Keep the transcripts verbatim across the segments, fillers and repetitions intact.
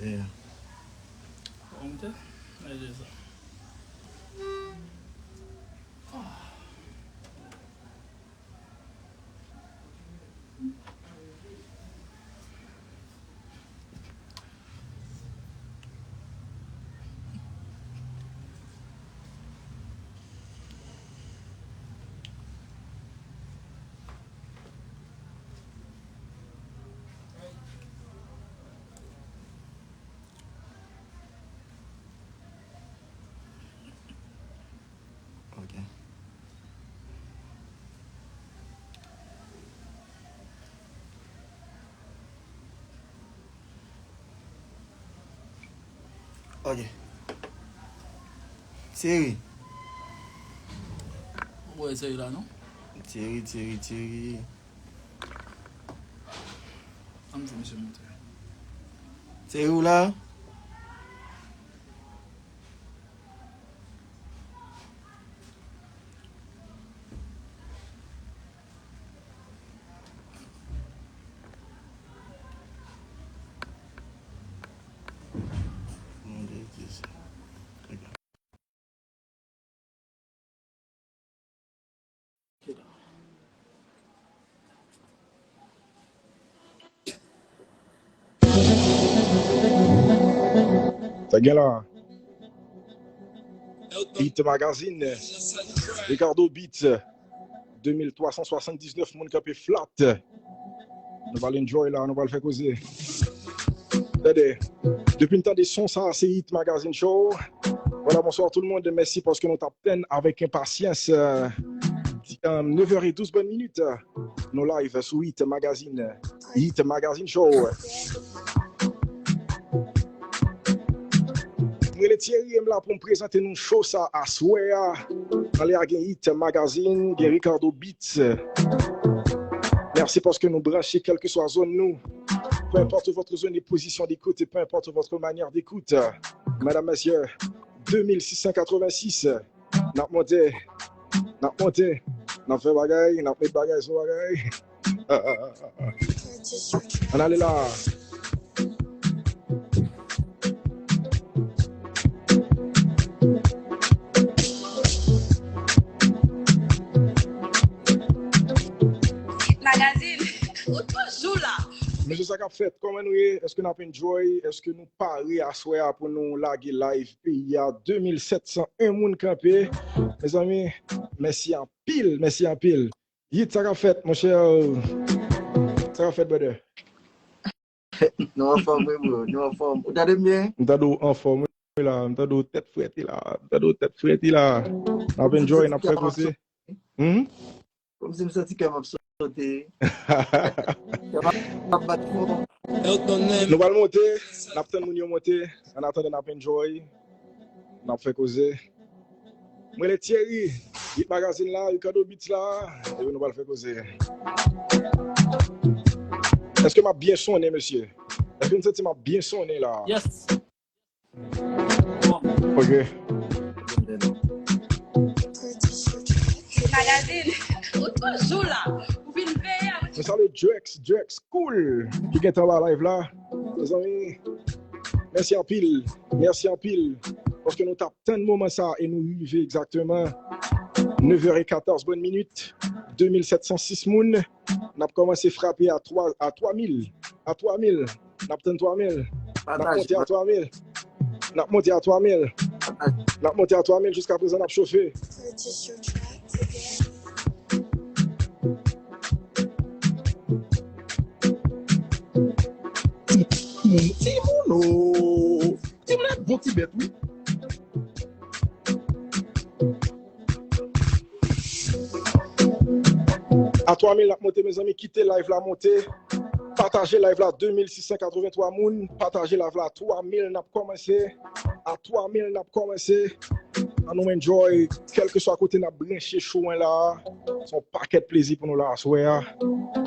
Yeah. Bon, mwen te, mwen te sa. Ok. Ok. Thierry. Ou wè Thierry la, non? Thierry, Thierry, Thierry. Ann di misye monte. Thierry, ou la? Sa gen la. Hit Magazine, Ricardo Beats, de mil twa san swasann diznèf moun kanpe flat. Nou pral enjoy la, nou pral fè koze. Tande, depi n tande son sa, se Hit Magazine Show. Voilà, bonsoir tout le monde. Mèsi paske nou t ap tann avèk enpasyans, euh, di- euh, neuf heures et douze bonnes minutes. Nou live sou Hit Magazine. Hit Magazine Show. M rele Thierry, m la pou m prezante nou show sa aswè a. Anlè a gen Hit Magazine, gen Ricardo Beats. Mèsi paske nou branche, kèlkeswa zòn nou. Peu importe votre zone de position d'écoute, peu importe votre manière d'écoute. Madame, messieurs, deux mille six cent quatre-vingt-six. N ap monte, n ap monte, n ap fè bagay, n ap met bagay sou bagay. Ann ale la. Magazine, ou toujou la. Mesye, sa k ap fèt? Kòman nou ye? Èske n ap enjoy? Èske nou pare aswè a pou nou lage live peyi a? De mil sèt san en moun kanpe. Mezanmi, mèsi anpil, mèsi anpil. Yit, sa k ap fèt, monchè? Sa k ap fèt, brother? Nou anfòm, wi, bro. Nou anfòm. Ou tande m byen? M tande w anfòm, wi, la. M tande w tèt frèt, la. M tande w tèt frèt, la. N ap enjoy, n ap fè koze. Hmm? Kòmsi m santi kè m ap sote. Kè m ap, ap bat fò. Nou pral monte, n ap tann moun yo monte. An atandan, n ap enjoy. N ap fè koze. Mwen le Thierry, Hit Magazine la, Ricardo Beats la, epi nou pral fè koze. Èske m ap byen sonnen, mesye? Èske n santi m ap byen sonnen la? Yes. Ok. Magazine, ou toujou la. Ou vin veye avèk. Nou salye Drex, Drex Cool, ki gentan ba live la. Mezanmi, mèsi anpil. Mèsi anpil. Paske nou t ap tann moman sa e nou rive egzakteman neuf heures et quatorze bonnes minutes, de mil sèt san sis moun. N ap kòmanse frape a twa, a twa mil. A twa mil. N ap tann twa mil. N ap monte a twa mil. N ap monte a twa mil. N ap monte a twa mil. Jiska prezan, n ap chofe. Timoun, timoun, oh. Timoun, bon ti bèt, wi. A twa mil n ap monte, mezanmi. Kite live la monte. Pataje live la, de mil sis san katrevenntwa moun. Pataje live la, twa mil n ap kòmanse. A twa mil n ap kòmanse. An nou enjoy, kèlkeswa kote n ap branche show an la. Se yon pakèt plezi pou nou la aswè a.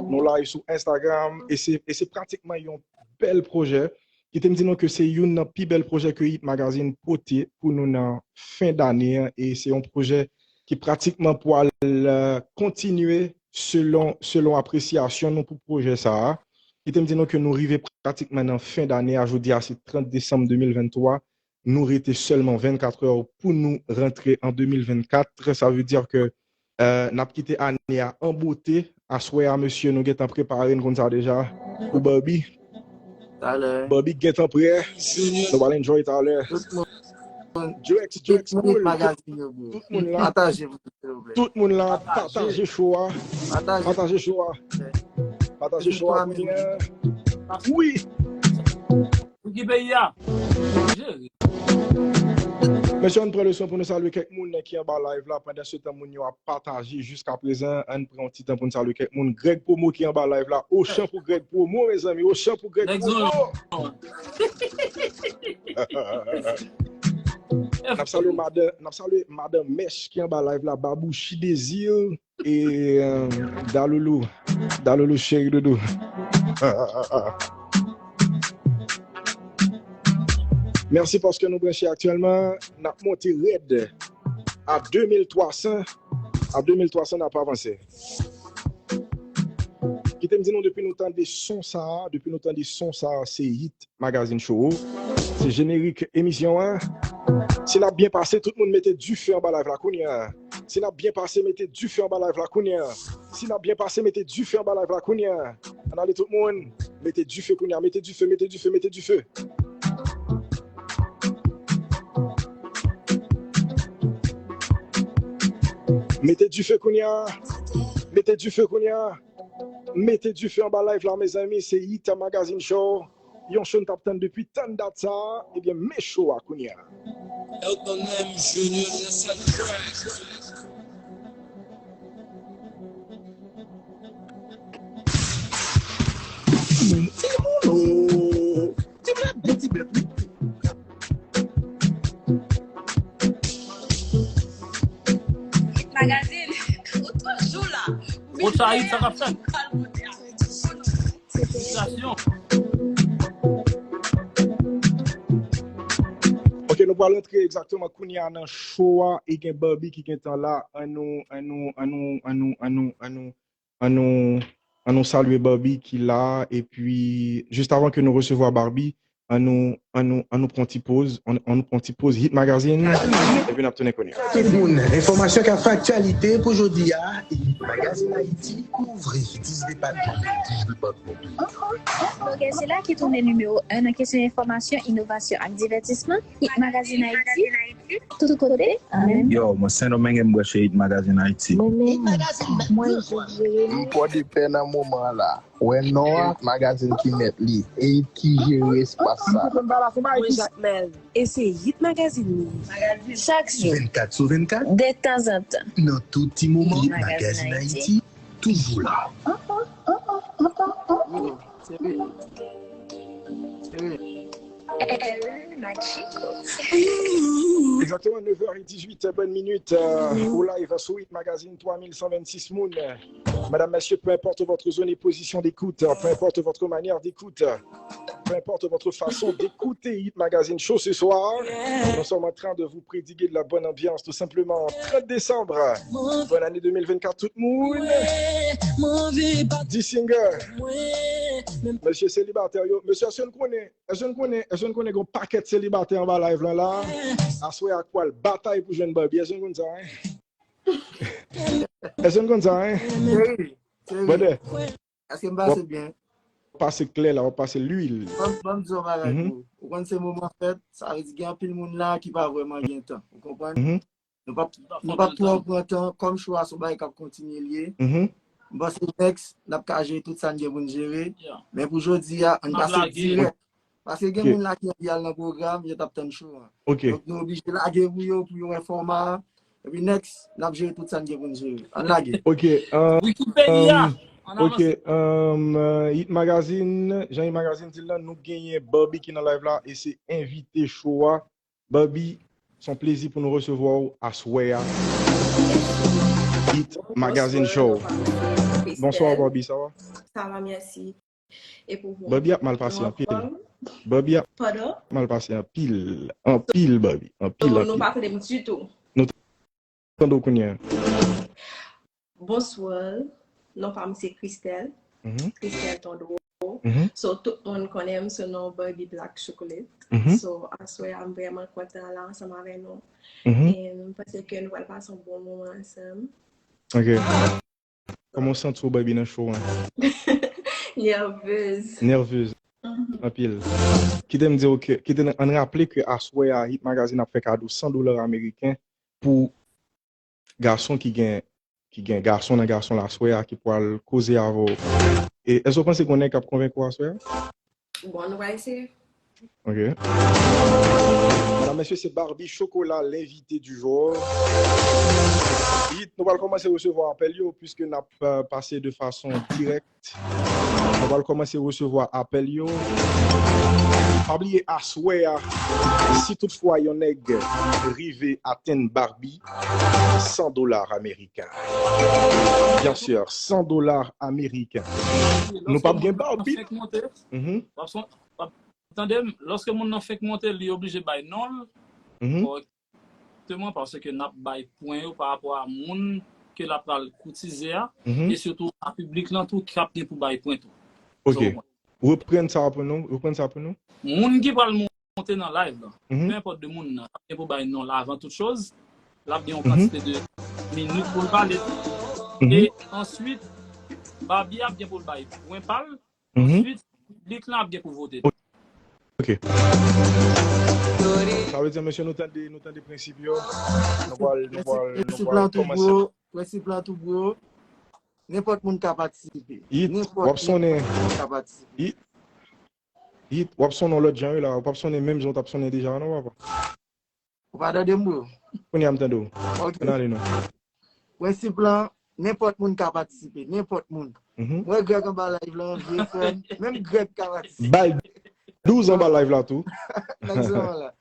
Nou live sou Instagram. E se, e se pratikman yon bèl pwojè. Kite m di nou ke se youn nan pi bèl pwojè ke Hit Magazine pote pou nou nan fen dane an, e se yon pwojè ki pratikman pwal, euh, kontinye selon, selon apresyasyon nou pou pwojè sa a. Kite m di nou ke nou rive pratikman nan fen dane a. Jodi a, se trant desanm de mil venntwa. Nou rete sèlman vennkat è pou nou rantre an de mil vennkat. Sa vle di ke, euh, n ap kite ane a an bote. Aswè a, mesye, nou gentan prepare n konn sa deja. Pou Barbie. Talè. Barbie gentan prè. Nou pral enjoy talè. Tout moun. Drex, Drex, tout moun, tout, tout moun la. Pataje pou nou, silvouplè. Tout moun la, pataje show a. Pataje show a. Pataje show a kounye a. Wi. Pou ki peyi a? Jere. Mesye, ann pran leson pou nou salye kèk moun ki anba live la. Pandan se tan, moun yo ap pataje jiska prezan. Ann pran yon ti tan pou n salye kèk moun. Greg Promo ki anba live la. Ochan pou Greg Promo, mezanmi. Ochan pou Greg Promo. N ap salye madan, n ap salye madan Mèch ki anba live la, Babouchi Désir e, euh, Daloulou. Daloulou cheri doudou. Mèsi paske nou branche aktyèlman. N ap monte rèd a de mil twa san. A de mil twa san, n ap avanse. Kite m di nou, depi nou tande son sa a, depi nou tande son sa a, se Hit Magazine Show. Se jenerik emisyon an. Si n ap byen pase, tout moun mete dife anba live la kounye a. Si n ap byen pase, mete dife anba live la kounye a. Si n ap byen pase, mete dife anba live la kounye a. Ann ale tout moun. Mete dife kounye a. Mete dife, mete dife, mete dife. Mete dife kounye a. Mete dife kounye a. Mete dife anba live la, mezanmi. Se Hit Magazine Show. Yon show n t ap tann depi tann dat sa a. Ebyen, men show a kounye a. Elton M Junior nan sèt trèz. Ti moun, oh. Ti bèt, ti bèt, wi. Hit Magazine, ou toujou la. Ou sa Hit, sa k ap fèt? Felisitasyon. Ok, nou pral rantre egzakteman kounye a nan show a, e gen Barbie ki gentan la. Ann nou, ann nou, ann nou, ann nou, ann nou, ann nou, ann nou, ann nou salye Barbie ki la a, epi jis avan ke nou resevwa Barbie, ann nou, ann nou, ann nou pran ti poz, ann, ann nou pran ti poz Hit Magazine, epi n ap tounen kounye a. Tout moun, enfòmasyon k ap fè aktyalite pou jodi a, Hit Magazine Ayiti kouvri dis depatman. Blogèz sila ki tounen nimewo en nan kesyon enfòmasyon, inovasyon ak divètisman, Hit Magazine Ayiti, tout kote, an menm. Yo, mwen Sendomeng, m branche Hit Magazine Ayiti. Mwen menm, mwen Jeremi. M Pòdepè nan moman an la. Wè non a, Hit Magazine ki mèt li. E Hit ki jere espas sa. Mwen Jakmèl. E se Hit Magazine li ye. Chak jou. Vennkat sou vennkat. Detanzantan. Nan tout ti moman, Hit Magazine Ayiti toujou la. Ellen Machico. Exactement, neuf heures et dix-huit bonnes minutes, euh, au live sur Hit Magazine, trois mille cent vingt-six moun. Madame, monsieur, peu importe votre zone et position d'écoute, peu importe votre manière d'écoute, peu importe votre façon d'écouter Hit Magazine Show ce soir, nous sommes en train de vous prédiguer de la bonne ambiance, tout simplement. Trente décembre, bonne année deux mille vingt-quatre, tout le monde. Dix singles. Mesye selibatè yo, mesye, èske n konnen, èske n konnen, èske n konnen gen yon pakèt selibatè anba live lan la? Aswè a k pral batay pou jwenn Barbie, èske n konn sa, hein? Èske n konn sa, hein? Seri, seri. Brother. Èske m pase byen? W ap pase klè la, w ap pase lwil. Ban m, ban m di w yon bagay pou ou. Ou konn se moman fèt, sa vle di gen anpil moun la ki pa vrèman gen tan. Ou konprann? Nou p ap, nou p ap twò pran tan, kòm show a se yon bagay k ap kontinye l ye. M panse next, n ap ka jere tout sa n gen pou n jere. Men pou jodi a, ann pase dirèk. Paske gen moun la ki anvi al nan pwogram, yo t ap tann show an. Donk nou oblije lage pou yo, pou yo wè fòma a. Epi next, n ap jere tout sa n gen pou n jere. Ann lage. Ok, euh, Wikipedia. Ann avanse. Ok, euh, Hit Magazine, jan Hit Magazine di l lan, nou genyen Barbie ki nan live la, e se envite show a. Barbie, se yon plezi pou nou resevwa w aswè a. Hit Magazine Show. Bonswa, Barbie, ça va? Ça va, merci. E pou ou? Barbie ap mal pase anpil. Barbie ap mal pase anpil. Anpil, Barbie. Anpil, anpil. Nou pa tande m ditou. Nou tande w kounye a. Bonswa. Non pa m se Christelle. Christelle Tondreau. Mhm. So, tout moun konnen m sou non Barbie Black Chocolate. Mhm. So, aswè a, m vrèman kontan la ansanm avè nou. Mhm. E m panse ke nou pral pase yon bon moman ansanm. Ok. Kòman w santi w, Barbie, nan show an? Nèvez. Nèvez. Mhm. Anpil. Kite m di w ke, kite n, ann raple ke aswè a, Hit Magazine ap fè kado san dola ameriken pou gason ki gen, ki gen gason nan gason la aswè a ki pral koze avè w. E èske w panse gen yon nèg k ap konvenk ou aswè a? Bon, nou va eseye. Ok. Medam, mesye, se Barbie Chocolat, l'invité du jour. Hit, nou pral kòmanse resevwa apèl yo, puiske n ap, euh, pase de fason dirèk. Nou pral kòmanse resevwa apèl yo. Pa bliye aswè a, si toutfwa yon nèg rive atenn Barbie, san dola ameriken. Bien sûr, san dola ameriken. Nou p ap gen Barbie. Mhm. W ap son-, w ap tande m, lòske moun nan fenk monte, li oblije bay non l. Mhm. Kòrèkteman, paske n ap bay pwen yo pa rapò a moun ke l ap pral koutize a, mhm, e sitou a piblik lan tou k ap gen pou bay pwen tou. Ok. Reprann sa pou nou, reprann sa pou nou. Moun ki pral monte nan live la, mhm, pe enpòt de moun nan, l ap gen pou bay non l avan tout choz, l ap gen yon, mhm, kantite de minit pou l pale tou. Mhm. E answit, Barbie ap gen pou l bay pwen pa l, mhm, answit, piblik lan ap gen pou vote. Ok. Sa vle di, mesye, nou tande, nou tande prensip yo. Nou pral, nou pral, nou pral kòmanse. Prensip lan tou, bro. Nenpòt moun ka patisipe. Nenpòt moun ka patisipe. Hit, w ap sonnen yon lòt jan wi la. W ap sonnen menm jan w t ap sonnen deja, non, papa? Ou pa tande m, bro? Kounye a m tande w. Ok. Ann ale, non. Prensip lan, nenpòt moun ka patisipe, nenpòt moun. Mhm. Mwen Greg anba live lan, vye frè m. Menm Greg ka patisipe. Bal douz anba live la tou. Nèg sa la.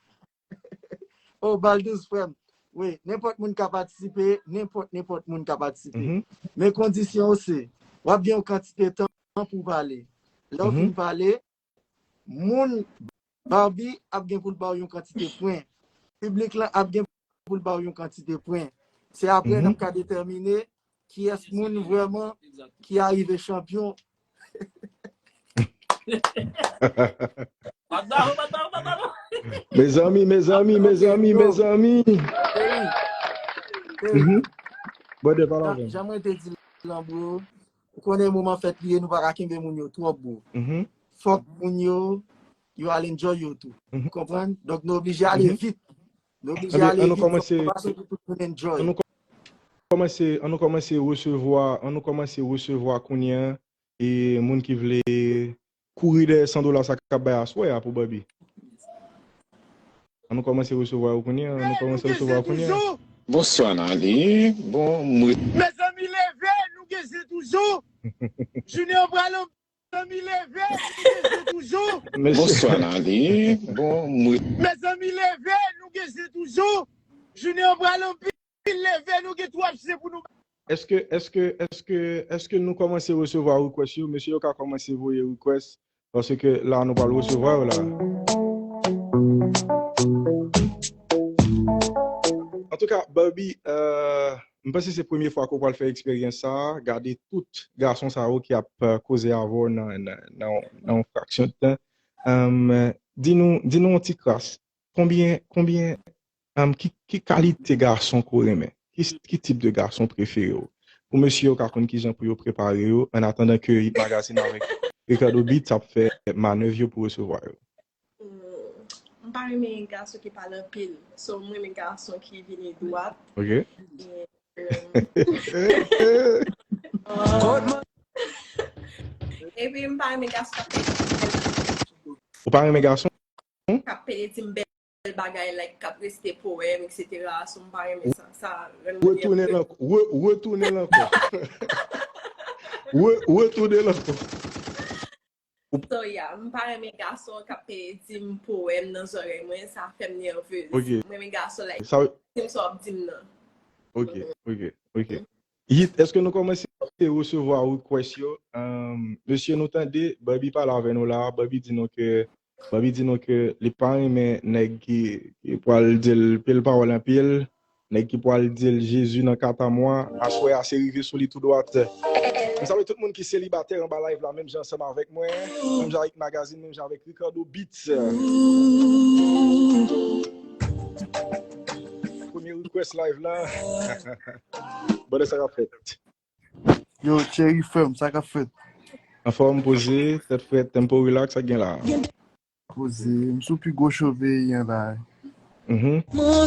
Oh, bal douz, frè m. Wi, nenpòt moun ka patisipe, nenpòt, nenpòt moun ka patisipe. Mhm. Men kondisyon an se, w ap gen yon kantite tan pou w pale. Lè w fin pale, moun Barbie ap gen pou l ba w yon kantite pwen. Piblik lan ap gen pou l ba w yon kantite pwen. Se apre n ap ka detèmine kiyès moun vrèman ki arive chanpyon. Mezanmi, mezanmi, mezanmi, mezanmi. Mhm. Brother, pale avè m. Jan mwen te di l lan, bro, ou konnen moman fèt li ye, nou pa ka kenbe moun yo twòp, bro. Mhm. Fòk moun yo, yo al enjoy yo tou. Mhm. Ou konprann? Donk, nou oblije ale vit. Nou oblije ale vit, fòk nou pase pou tout moun enjoy. Ann nou kòmanse, ann nou kòmanse resevwa, ann nou kòmanse resevwa kounye a, e moun ki vle kouri dèyè san dola sa k ap bay aswè a pou Barbie. Ann nou kòmanse resevwa yo kounye a, ann nou kòmanse resevwa yo kounye a. Bonswa, Nali. Bon, mwen. Mezanmi, leve, nou gen zen toujou. Junior pral an-, mezanmi, leve, nou gen zen toujou. Mesye. Bonswa, Nali. Bon, mwen. Mezanmi, leve, nou gen zen toujou. Junior pral anpil. Leve, nou gen twòp zen pou nou. Èske, èske, èske, èske nou kòmanse resevwa request yo? Mesye yo ka kòmanse voye request, paske la nou pral resevwa yo la. Antouka, Barbie, euh, m panse se premye fwa ke w pral fè eksperyans sa a, gade tout gason sa yo ki ap, euh, koze avè w nan, nan, nan, nan yon fraksyon de tan. Euh, di nou, di nou yon ti kras. Konbyen, konbyen, um, ki, ki kalite gason ke w renmen? Ki, ki tip de gason prefere w? Pou mesye yo ka konn kijan pou yo prepare yo, an atandan ke Hit Magazine avèk Ricardo Beats ap fè manèv yo pou resevwa yo. Hmm, m pa renmen gason ki pale anpil. So, m renmen gason ki vini dwat. Ok. E, epi m pa renmen gason k ap pede. Ou pa renmen gason? K ap pede di m bèl bagay, like, k ap resite powèm, et cetera. So, m pa renmen sa. Sa rann mwen nève. Retounen l ankò. Re-, retounen l ankò. Re-, retounen l ankò. So, yeah, m pa renmen gason k ap pede di m powèm nan zòrèy mwen, sa fè m nèvez. Ok. M renmen gason, like, sa di m sa w ap di m nan. Ok, ok, ok. Hit, èske nou kòmanse resevwa request yo? Um, mesye, nou tande, Barbie pale avè nou la, Barbie di nou ke, Barbie di nou ke li pa renmen nèg ki, ki pral di l pil pawòl anpil, nèg ki pral di l Jezi nan kat a mwa, aswè a se rive sou li tou dwat. M salye tout moun ki selibatè anba live la, menm jan ansanm avèk mwen, menm jan avèk Magazine, menm jan avèk Ricardo Beats. Premye request live la. Bòdè, sa k ap fèt? Yo, Cherry frè m, sa k ap fèt? Anfòm, poze, tèt frèt, tempo relax, sa k gen la? Poze, m sou pi gwo cho peyi an la. Mhm.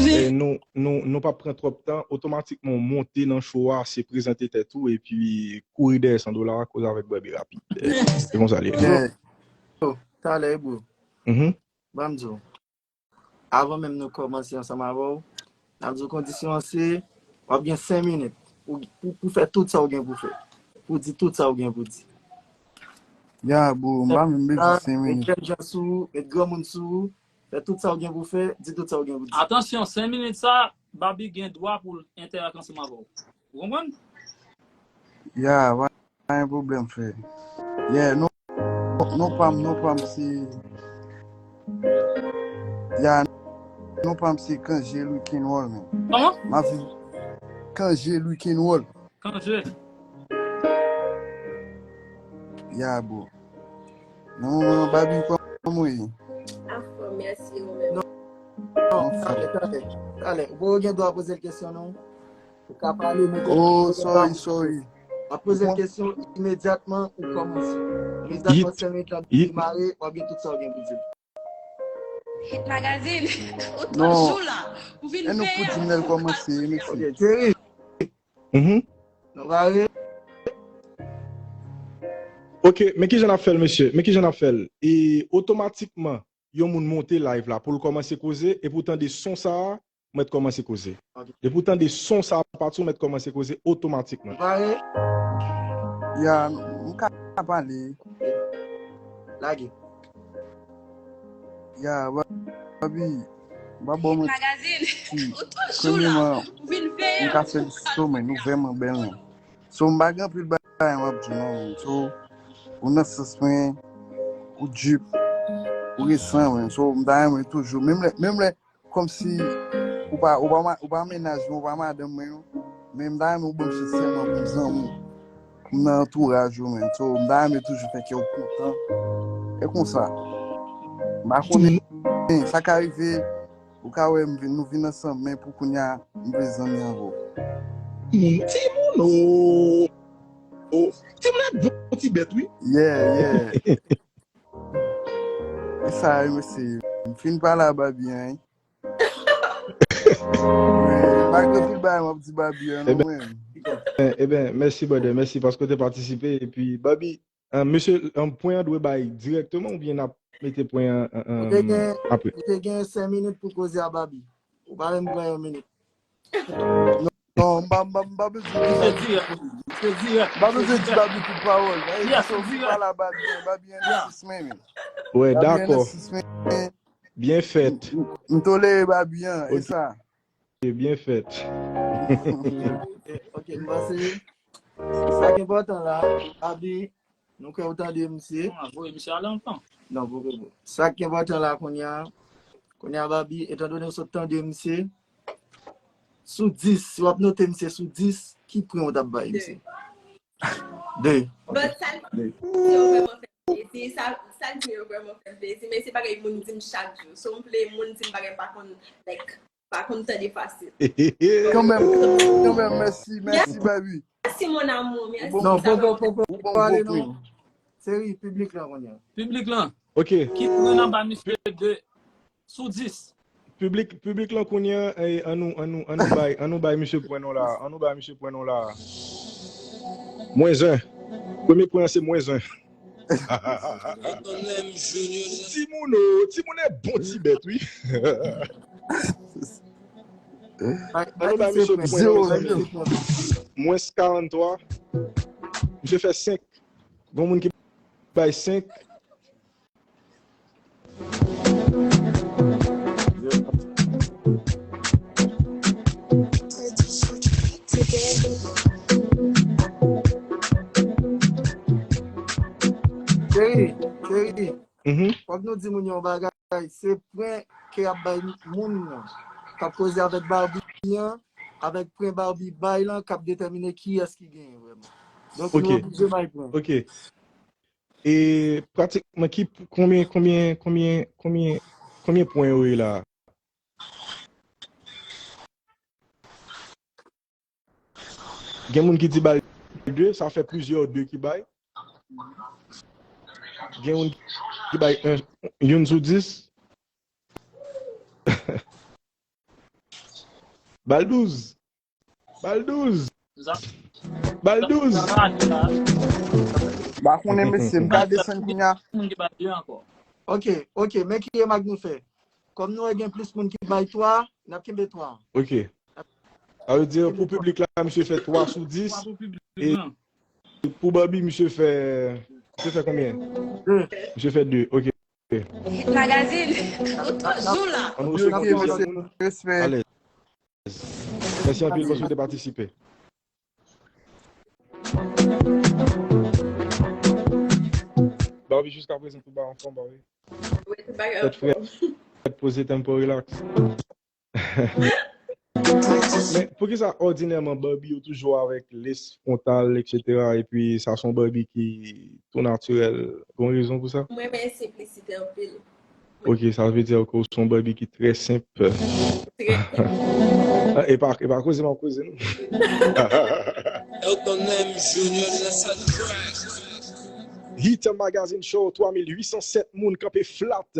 E nou, nou, nou p ap pran twòp tan, otomatikman w monte nan show a, se prezante tèt ou epi kouri dèyè san dola a, koze avèk Bobby rapid. Se konsa li ye. Yeah. Yo, talè, bro. Mhm. Ban m di w. Avan menm nou kòmanse ansanm avè w, n ap di w kondisyon an se, w ap gen senk minit pou, pou, pou fè tout sa w gen pou fè. Pou di tout sa w gen pou di. Ya, bro, m pa menm bezwen senk Met minit. Jènjan sou ou, met granmoun sou ou, fè tout sa w gen pou fè, di tout sa w gen pou di. Atansyon, senk minit sa, Barbie gen dwa pou l entèak ansanm avè w. Ou konprann? Ya, pa gen pwoblèm, frè. Yeah, non, non pa m, non pa m se, ya, non pa m se Kanje Louis Kenwòl, men. Kòman? M ap viv Kanje Louis Kenwòl. Kanje. Ya, bro. Non, Barbie, kòman w ye? Afò, mèsi ou menm. Non, talè, talè, talè. Ou poko gen dwa poze l kesyon, non. Ou ka pale, men Oh, sorry, sorry. Ap poze l kesyon imedyatman ou kòmanse. Imedyatman senk minit la demare, w ap gen tout sa w gen pou di. Hit Magazine, ou tout Non. Jou la, ou vin E nou veye pou di m lè l kòmanse, mesye. Ok, Thierry, Mhm. nou pare? Ok, men kijan n ap fè l, mesye? Men kijan n ap fè l? E otomatikman, yon moun monte live la pou l kòmanse koze, epi w tande son sa a, w mèt kòmanse koze. Ok. Epi w tande son sa a pati, w mèt kòmanse koze otomatikman. Nou pare? Ya, m ka pale. Lage. Ya, Barbie, m pa bon mwen Magazine, si ou tout Jou la, premyèman, ou vin veye m ka fè l so, men nou vrèman bèl, men. So, m pa gen anpil bagay m ap di, non, men. So, ou nan sans mwen, ou deep, ou resan, men. So, m ta renmen toujou, menm lè, menm lè, kòmsi ou pa, ou pa, ma- ou pa mennaj mwen, ou pa madanm mwen, non. Men m ta renmen ou ban m chans sèlman pou m zanmi w. M nan antouraj ou, men. So, m ta renmen toujou fè kè w kontan. E konsa. M pa konnen, sa ka rive, ou ka wè m vin, nou vin ansanm, men pou kounye a, m vle zanmi avè w. Moun, timoun, oh, oh. Timoun ap bon ti bèt, wi. Yeah, yeah. E sa, wi, mesye. M fin pale a Barbie an, wi. Men, pa gen anpil bagay m ap di Barbie an, non, mwen. Eben, eben, mèsi, brother, mèsi paske w te patisipe. Epi, Barbie, eh, mesye, eh, pwen an dwe bay dirèkteman oubyen n ap mete pwen an, an, Ou te an, gen, apre? Ou te gen senk minit pou koze a Barbie. Ou pa menm pran yon minit. Non, m pa, m pa, m pa bezwen di Se Barbie. dirèk. Se dirèk. M pa bezwen di Barbie tout pawòl. Sa vle di Yes, si w dirèk. pale a Barbie, Barbie an nan sis men, men. Wè, Barbie an nan dakò. Sis men. Byen fèt. M, m tolere Barbie an, e Ok. Sa. Byen fèt. Ok, ok, m panse sa ki enpòtan la, Barbie, nou kwè ou tande misye. Voye misye ale anvan. Non, poko bon. Sa ki enpòtan la kounye a, kounye a Barbie, etandone ou sot tande misye, sou dis, si w ap note misye sou dis, ki pwen ou t ap bay misye? De. Ok. But sa l di yo vrèman fè m plezi, sa, sa l di yo vrèman fè m plezi, men se bagay moun di m chak jou. So m vle moun di m bagay m pa konn, like, pa konn tande fasil. Kanmenm, kanmenm, mèsi, mèsi, Barbie. Mèsi, mon amour, mèsi. Bon, Non, bon, poko, bon, poko, bon, poko ale, bon, non. bon. Seri, piblik lan kounye a. Piblik lan. Ok. Ki pwen nan ba misye de sou dis? Piblik, piblik lan kounye a, eh, annou, annou, annou bay, annou bay misye pwen non la. Annou bay misye pwen non la. Mwens en. Premye pwen an se mwens en. Timoun, oh, timoun e bon ti bèt, wi. Annou bay misye pwen non, mezanmi. Mwens karant twa. Misye fè senk. Gon moun ki bay senk. Cheri, cheri, Mhm. Fòk nou di moun yo yon bagay, se pwen ke y ap bay moun nan k ap koze avèk Barbie an, avèk pwen Barbie bay lan k ap detèmine kiyès ki genyen vrèman. Donk, nou oblije bay pwen. Ok. E pratikman, ki, konbyen, konbyen, konbyen, konbyen, konbyen pwen yo ye la? Gen moun ki di bay de, sa fè plizyè de ki bay. Gen moun ki bay en, youn sou dis. Bal douz. Bal douz. Bal douz. M pa konnen, mesye, m ka desann kounye a. Moun ki bay de ankò. Ok, ok, men ki remak nou fè. Kòm nou wè gen plis moun ki bay twa, n ap kenbe twa. Ok. Sa vle di, pou piblik la, misye fè twa sou dis. E pou Barbie, misye fè, misye fè konbyen? Misye fè de. Ok. Hit Magazine, ou toujou la. An nou resevwa plizyè moun. Alèz. Mèsi anpil paske w te patisipe. Barbie, jiska prezan, tout bagay anfòm, Barbie? Wi, tout bagay anfòm. Tèt frèt, poze, tempo relax. Men poukisa òdinèman Barbie yo toujou avèk lace frontal, et cetera, epi sa se yon Barbie ki tou natirèl? Gon rezon pou sa? Mwen renmen senplisite anpil. Ok, sa vle di ke w se yon Barbie ki trè senp. Trè senp. E pa, e pa koze m ap koze, non. Elton M Junior nan sal. Hit Magazine Show, twa mil uit san sèt moun kanpe flat.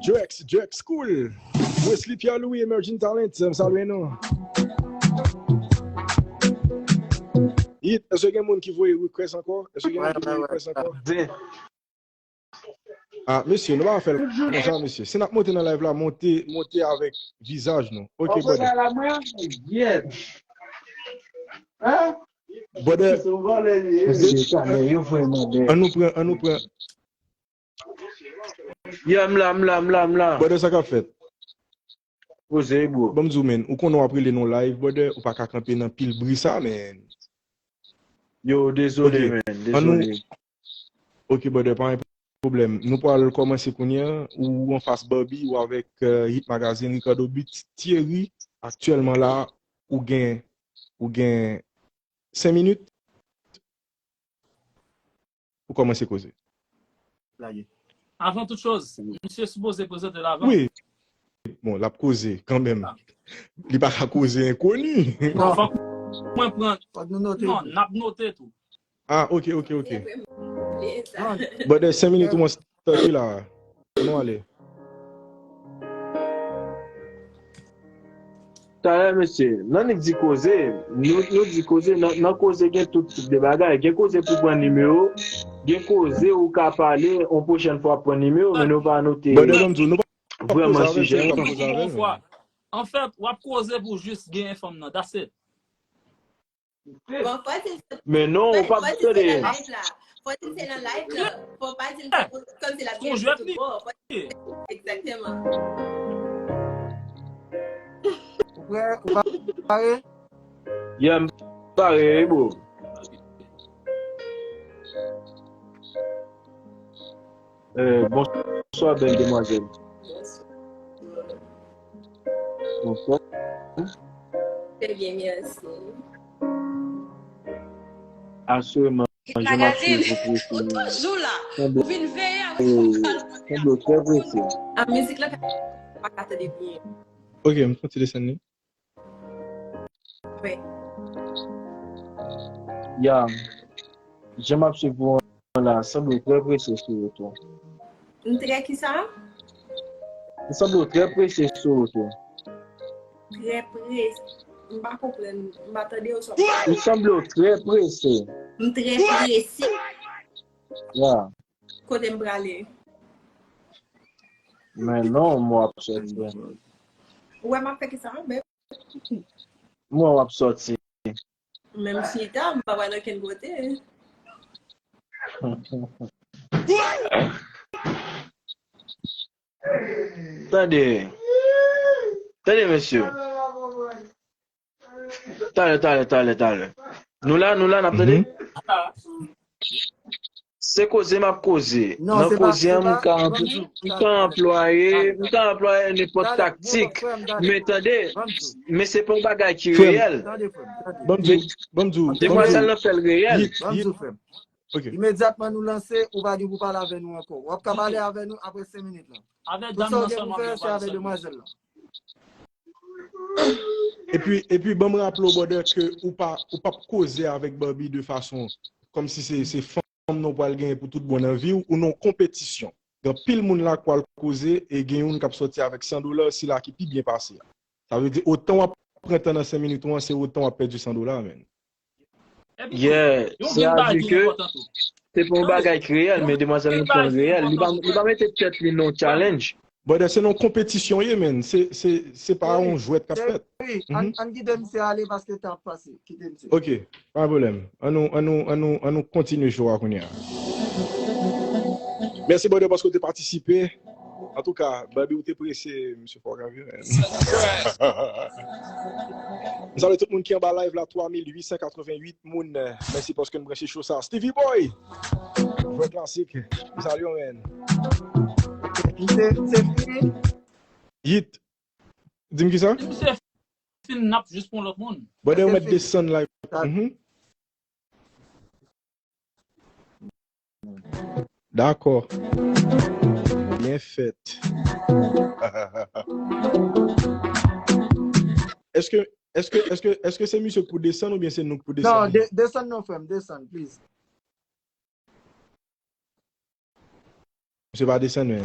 Drex, Drex Cool. Wesley Pierre Louis, Emerging Talent, m salye nou. Hit, èske gen moun ki voye request ankò? Èske gen moun ki voye request ankò? Ah, mesye, nou pa fè l konsa, mesye. Si n ap monte nan live la, monte, monte avèk vizaj nou. Ok, brother. Brother, ann nou pran, ann nou pran. Yeah, m la, m la, m la, m la. Brother, sa k ap fèt? Poze, bro. Ban m di w, man, ou konnen w ap rele nan live, brother, ou pa ka kanpe nan pil bri sa, man. Yo, dezole, man, dezole. Ok, brother, pa gen pwoblèm. Nou pral kòmanse kounye a. Ou anfas Barbie, ou avèk, euh, Hit Magazine, Ricardo Beats, Thierry. Aktyèlman la, ou gen, ou gen senk minit pou kòmanse koze. Lage. Avan tout choz, misye sipoze prezante l avan. Wi. Bon, l ap koze kanmenm. Li pa ka koze enkoni. Non, fòk mwen pran. Fòk nou note. Non, n ap note tou. Ah, ok, ok, ok. Brother, senk minit ou mwen start la. Nou ale. Talè, mesye, nan nèg di koze, nou, nou di koze, nan, nan koze gen tout tip de bagay. Gen koze pou pran nimewo, gen koze ou ka pale, yon pwochèn fwa pran nimewo, men nou pa note vrèman sijè a. Anfèt, w ap koze pou jis gen fanm nan, that's it. Men non, ou p ap tande. Fò di l se nan live la. Fò di l se nan live la. Fò pa di l kòmsi l ap gen tout bon. Egzakteman. Ou prè? Ou pa pare? Yeah, m pare, wi, bro. Euh, bonswa, bèl demwazèl. Bonswa. Trè byen, mèsi. Asirèman, jan m ap swiv ou prezan. Ou toujou la. Ou vin veye avèk ou. Sanble trè prese. A, mizik la pa ka tande byen. Ok, m kontinye desann li. Wi. Ya. Jan m ap swiv ou an la, sanble w trè prese sou wout ou. M trè kisa? Ou sanble w trè prese sou wout ou. Trè prese? M pa konprann. M pa tande w sa. Ou sanble w trè prese. M trè prese. Ya. Kote m prale? Men non, m wè w ap sòti. Ou wè m ap fè kisa, men? M wè w ap sòti. Men m chita, m pa pral okenn kote. Tande. Tande, mesye. Talè, talè, talè, talè. Nou la, nou la, n ap tande? Mhm. Se koze m ap koze. Nan koze a, m ka anplwaye, m ka anplwaye nenpòt taktik. Men tande, men se pa yon bagay ki reyèl. Demwazèl nan fè l reyèl. Imedyatman nou lanse, ou pa gen pou pale avè nou ankò. W ap ka pale avè nou apre senk minit lan. Tout sa w gen pou fè, se avè demwazèl lan. Epi, epi ban m raple w, brother, ke ou pa, ou p ap koze avèk Barbie de fason kòmsi se, se fanm nan w pral genyen pou tout bon nan vi w, ou nan yon konpetisyon. Gen anpil moun la k pral koze e gen youn k ap sòti avèk san dola, sila ki pi byen pase a. Sa vle di, otan w ap pran tan nan senk minit ou an, se otan w ap pèdi san dola, menn. Yeah, sa vle di ke se pa yon bagay ki reyèl, men demwazèl nan pran reyèl. Li pa, li pa mete tèt li nan yon challenge. Brother, se nan yon konpetisyon ye, menn. Se, se, se pa yon jwèt k ap fèt. Wi, ann, ann kite misye ale paske tan ap pase. Kite misye. Ok, pa pwoblèm. Ann nou, ann nou, ann nou, ann nou kontinye show a kounye a. Mèsi, brother, paske w te patisipe. Antouka, Barbie, ou te prese, misye fò w ka vin. M salye tout moun ki anba live la, twa mil uit san katrevenn uit moun. Mèsi paske n branche show sa. Stevie Boy! Jwè klasik. M salye w, man. Se, se fini? Yit. Di m kisa? Si misye fin, n ap jis pran lòt moun. Brother, ou mèt desann la. Mhm. Dakò. Byen fèt. Èske, èske, èske, èske se misye k pou desann oubyen se nou k pou desann? Non, de, desann non, frè m, desann, please. Misye pa desann, men.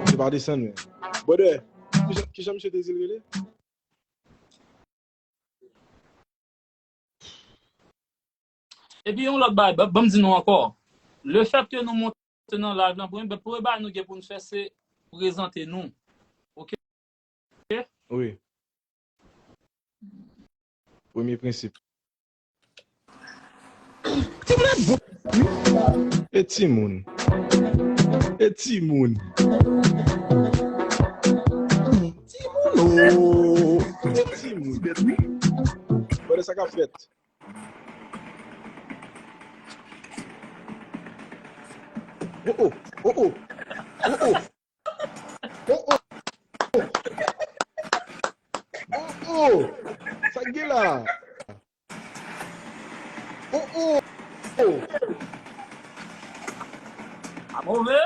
Misye pa desann, men. Brother, kijan, kijan misye te di l rele? Epi yon lòt bagay, ban, ban m di nou ankò. Lefètke nou monte nan live lan, premye, premye bagay nou gen pou n fè, se prezante nou. Oke? Wi. Premye prensip. E timoun. E timoun. Timoun, oh. E timoun. Gade sa k ap fèt. Oh, oh, oh, oh. Oh, oh. Oh, oh. Sa k gen la? Oh, oh. Oh. A move?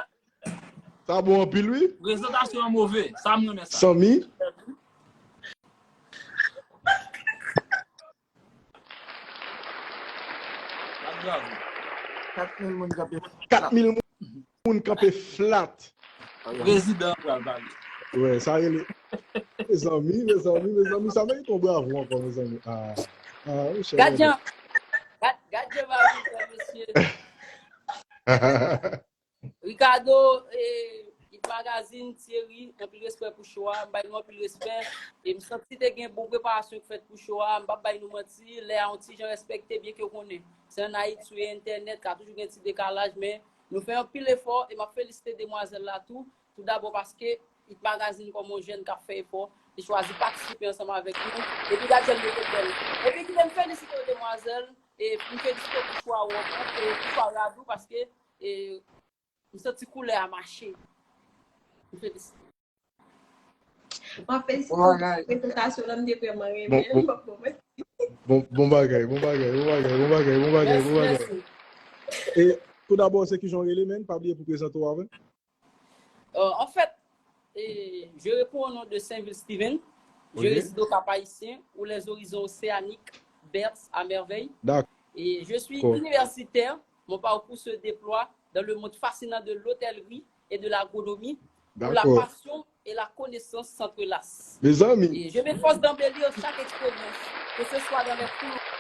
Sa bon anpil, wi. Prezantasyon an move. Sa, m renmen sa. Sanmi. Kat mil moun kanpe. Kat mil moun kanpe flat. Prezidan an pral pale. Wè, sa rele. Mezanmi, mezanmi, mezanmi, sa merite yon bravo ankò, mezanmi. Ah, ah, monchè. Gad jan, gad, gad jan Marie fè, mesye. Ricardo, eh, Hit Magazine, Thierry, anpil respè pou show a, m bay nou anpil respè. E m santi te gen bon preparasyon k fèt pou show a, m p ap bay nou manti, lè a yon ti jan respekte, byen ke w konnen. Se ann Ayiti, sou entènèt, ka toujou gen ti dekalaj, men nou fè anpil efò, e m ap felisite demwazèl la tou, toudabò paske Hit Magazine kòm yon jèn k ap fè efò, li chwazi patisipe ansanm avèk nou, epi gad jan l mete bèl. Epi kite m felisite w demwazèl, e m felisite w pou chwa w, e pou chwa rad ou, paske, e, m santi koulè a mache. M felisite. Mwen felisite w pou prezantasyon lan, m te vrèman renmen l. Bon, bon bagay, bon bagay, bon bagay, bon bagay, bon bagay, bon bagay. E toudabò, se kijan w rele, menn? Pa bliye pou prezante w avè n. Euh, en fait, et je réponds au nom de Sainvil Steven. Je réside au Cap-Haïtien, où les horizons océaniques bercent à merveille. Et je suis universitaire. Mon parcours se déploie dans le monde fascinant de l'hôtellerie et de l'agronomie, où la passion et la connaissance s'entrelacent. Mezanmi. Et je m'efforce d'embellir chaque expérience, que ce soit dans les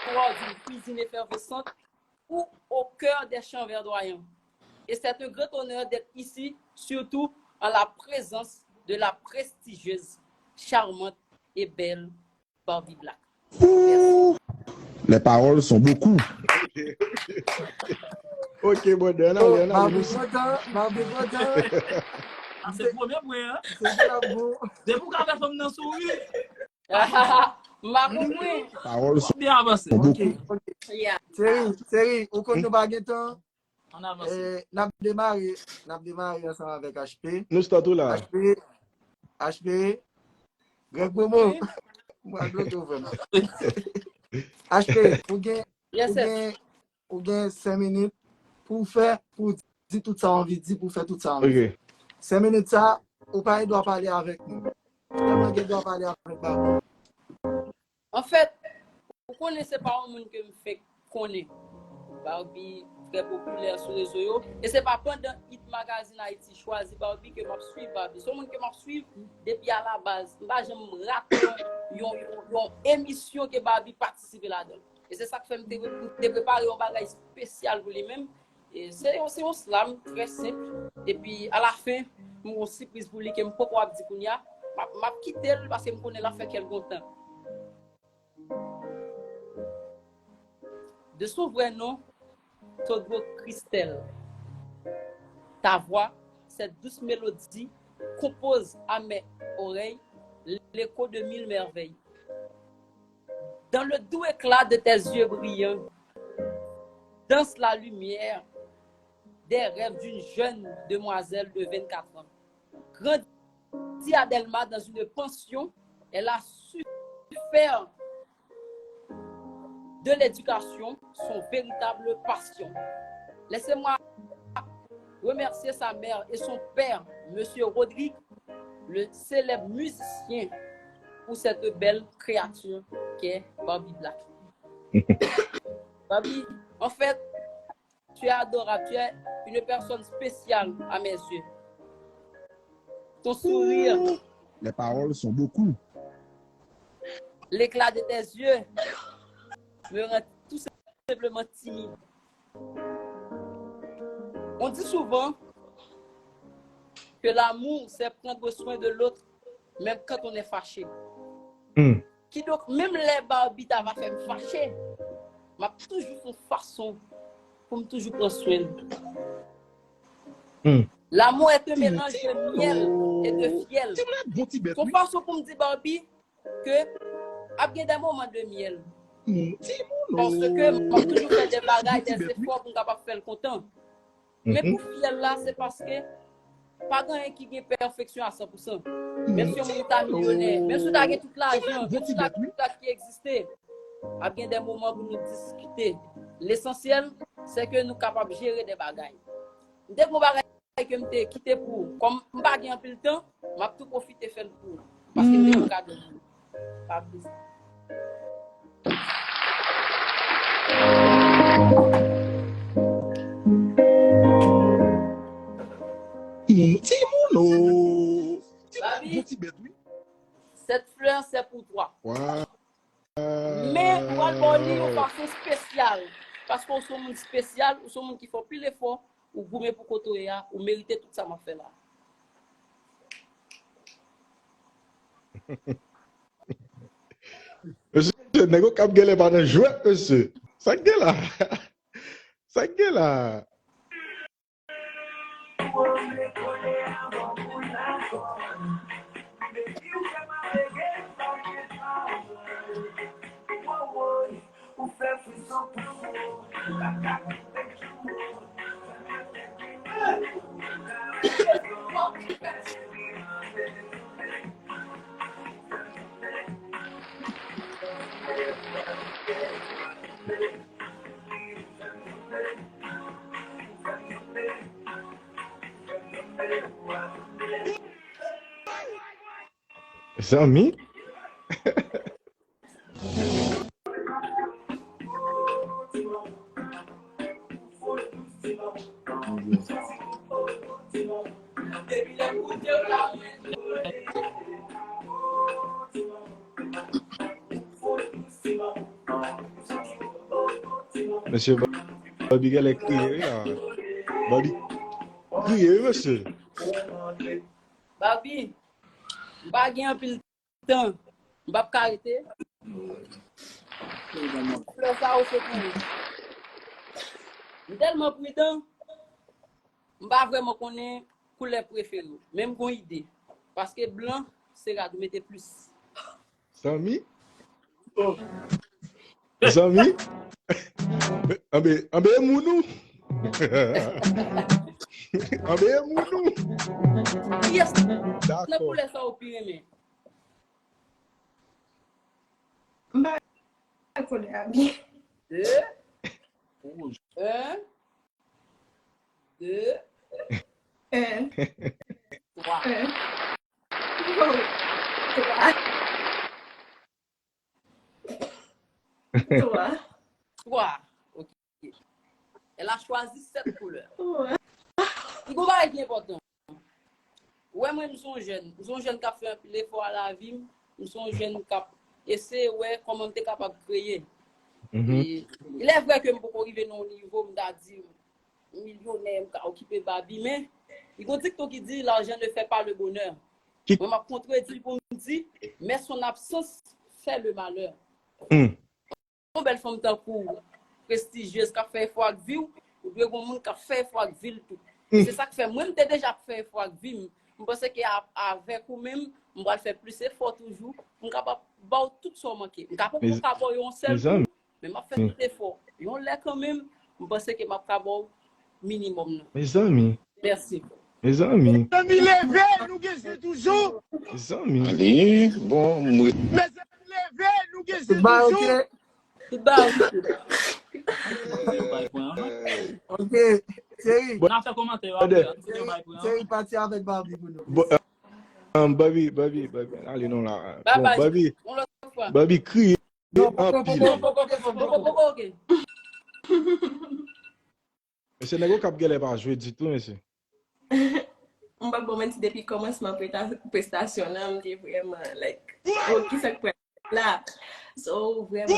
couloirs d'une cuisine effervescente ou au cœur des champs verdoyants. Et c'est un grand honneur d'être ici, surtout en la présence de la prestigieuse, charmante et belle Barbie Black. Ouh, les paroles sont beaucoup. Ok, brother, ann ale, ann ale. Barbie kontan, Barbie kontan. Ah, se premye pwen, hein? Depi w ka fè fanm nan souri. M pa konprann. Parole sont beaucoup. Seri, seri, ou konn nou pa gen tan. Ann avanse. Eh, n ap demare, n ap demare ansanm avèk H P. Nou start ou la? H P, H P, Greg Momo. Wi. M pral bloke w vrèman. H P, ou gen, ou gen, ou gen senk minit pou w fè, pou w di tout sa w anvi di, pou w fè tout sa w anvi fè. Ok. Senk minit sa, ou pa gen dwa pale avèk nou. Sèlman gen dwa pale avèk Barbie. Anfèt, ou konnen se pa yon moun ke m fenk konnen. Barbie trè popilè sou rezo yo. E se pa pandan Hit Magazine Haïti chwazi Barbie ke m ap swiv Barbie. Se yon moun ke m ap swiv depi a la baz. M pa janm rate yon, yon, yon, yon emisyon ke Barbie patisipe ladan. E se sa k fè m te, m te prepare yon bagay espesyal pou li menm. E se yon, se yon slam trè senp. Epi, alafen, m gon sipriz pou li ke m poko ap di kounye a. M ap, m ap kite l paske m konnen l ap fè kè l kontan. De son vrai nom, Todro Christel. Ta voix, cette douce mélodie, compose à mes oreilles l'écho de mille merveilles. Dans le doux éclat de tes yeux brillants, danse la lumière des rêves d'une jeune demoiselle de vingt-quatre ans. Grandie à Dèlma dans une pension, elle a su faire de l'éducation son véritable passion. Laissez-moi remercier sa mère et son père, Monsieur Rodrigue, le célèbre musicien, pour cette belle créature qu'est Barbie Black. Barbie, en fait, tu es adorable, tu es une personne spéciale à mes yeux. Ton sourire, les paroles sont beaucoup. L'éclat de tes yeux me rend tout simplement timide. On dit souvent que l'amour, c'est prendre soin de l'autre, même quand on est fâché. Hmm. Kidonk, menm lè Barbie ta va fè m fache, m ap toujou fè yon fason pou m toujou pran swen l. Hmm. L'amour est un mélange de miel et de fiel. Ti moun nan bon ti bèt, wi. Se yon fason pou m di Barbie ke ap gen de moman de miel. Paske m ap toujou fè de bagay, de efò pou m kapab fè l kontan. Men pou fiel la, se paske pa gen anyen ki gen pèfeksyon a san pou san. Menm si yon moun ta milyonè, menm si w ta gen tout lajan, menm si w ta gen tout lach ki egziste, ap gen de moman pou nou diskite. Lesansyèl, se ke nou kapab jere de bagay. M te gen yon bagay ke m te kite pou ou. Kòm m pa gen anpil tan, m ap tou pwofite fè l pou ou. Paske m te gen yon kado pou ou. Pa bliye. Timoun, oh. Timoun, Babi, bon ti bèt, wi. Cette fleur, c'est pour toi. Wow. Men, m pral ba w li yon fason espesyal. Paske w se yon moun espesyal, ou se yon moun ki fè anpil efò, ou goumen pou kote w ye a, ou merite tout sa m ap fè la. Mesye, nèg yo k ap genlè pa nan jwèt, mesye. Sa k gen la? Sa k gen la? Zanmi? Mesye Barbie genlè kriye wi la. Barbie kriye wi mesye. Barbie, m pa gen anpil tan. M p ap ka rete. Flè sa yo se pou ou. M tèlman pridan, m pa vrèman konnen koulè prefere w. Men m gon ide. Paske blan, se rad ou mete plis. Zanmi? Zanmi? Anbe, anbe moun ou? Anbeye moun ou. Kiyès nan Dakò. Koulè sa ou pi renmen? M pa wè koulè a byen. De. Wouj. Un. De. Un. Twa. Un. Oh. Twa. Twa. Twa. Ok. Elle a choisi sept couleurs. Twa. Li gon bagay ki enpòtan. Ou wè mwen, m se yon jèn. M se yon jèn k ap fè anpil efò a lavi m. M se yon jèn k ap eseye wè kòman m te kapab kreye. Mhm. E, il est vrai ke m poko rive nan yon nivo m ta di milyonè, m ka okipe Babi, men li gon dikton ki di l'argent ne fait pas le bonheur. Ki- Mwen, m ap kontredi l pou m di, mais son absence fait le malheur. Hmm. Yon bèl fanm tankou w, prestijyez, k ap fè efò ak vi w, ou dwe gon moun k ap fè efò ak vi l tou. Mm. Se sa k fè mwen, m te deja ap fè efò ak vi m. M panse ke a- avèk ou menm, m pral fè plis efò toujou pou m kapab ba w tout sa w manke. M ka poko Mez- ka ba w yon sèl mezanmi. Kou, men m ap fè tout efò. Yon lè kanmenm, m panse ke m ap ka ba w minimòm nan. Mezanmi, Mèsi. mezanmi. Mezanmi, leve, nou gen je toujou. Mezanmi. Li bon, mwen. Mezanmi, leve, nou gen je Tout ba toujou. Ok. Tout ba ok. Ok. Seri. N a fè kòmantè yo Brother. Apre. Ann kite yo bay pwen an. Seri pati avèk Babi pou nou. Bo- um, Babi, Babi, Babi. Ale non la. Bye Bon, bye. Babi, Yon lòt fwa. Babi kriye Non, poko, anpil. poko, poko, poko, Poko, poko. poko, ok. Mesye, nèg Okap genlè pa jwe ditou, mesye. M pa bon manti, depi kòmansman presta- prestasyon nan, m te vrèman like, oh, kisa k pral la? So, vrèman,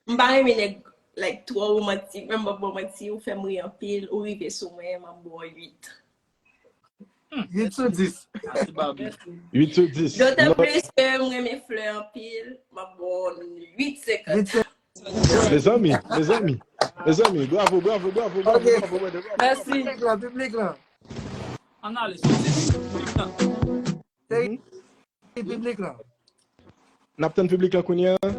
m pa renmen nèg like twò romantik, men m pa bon manti, ou fè m ri anpil, ou rive sou mwen, m ap ba w uit. Uit sou dis. Mèsi, Babi. Uit sou dis. Dotan Nòt. Plis ke m renmen flè anpil, m ap ba w uit senkant. Uit se- Mezanmi, mezanmi. Mezanmi, bravo, bravo, bravo, bravo, Ok. bravo, bravo, bravo. Mèsi. Piblik la, piblik la. Ann ale sou dis. Piblik la. Seri piblik la. N ap tann piblik lan kounye a.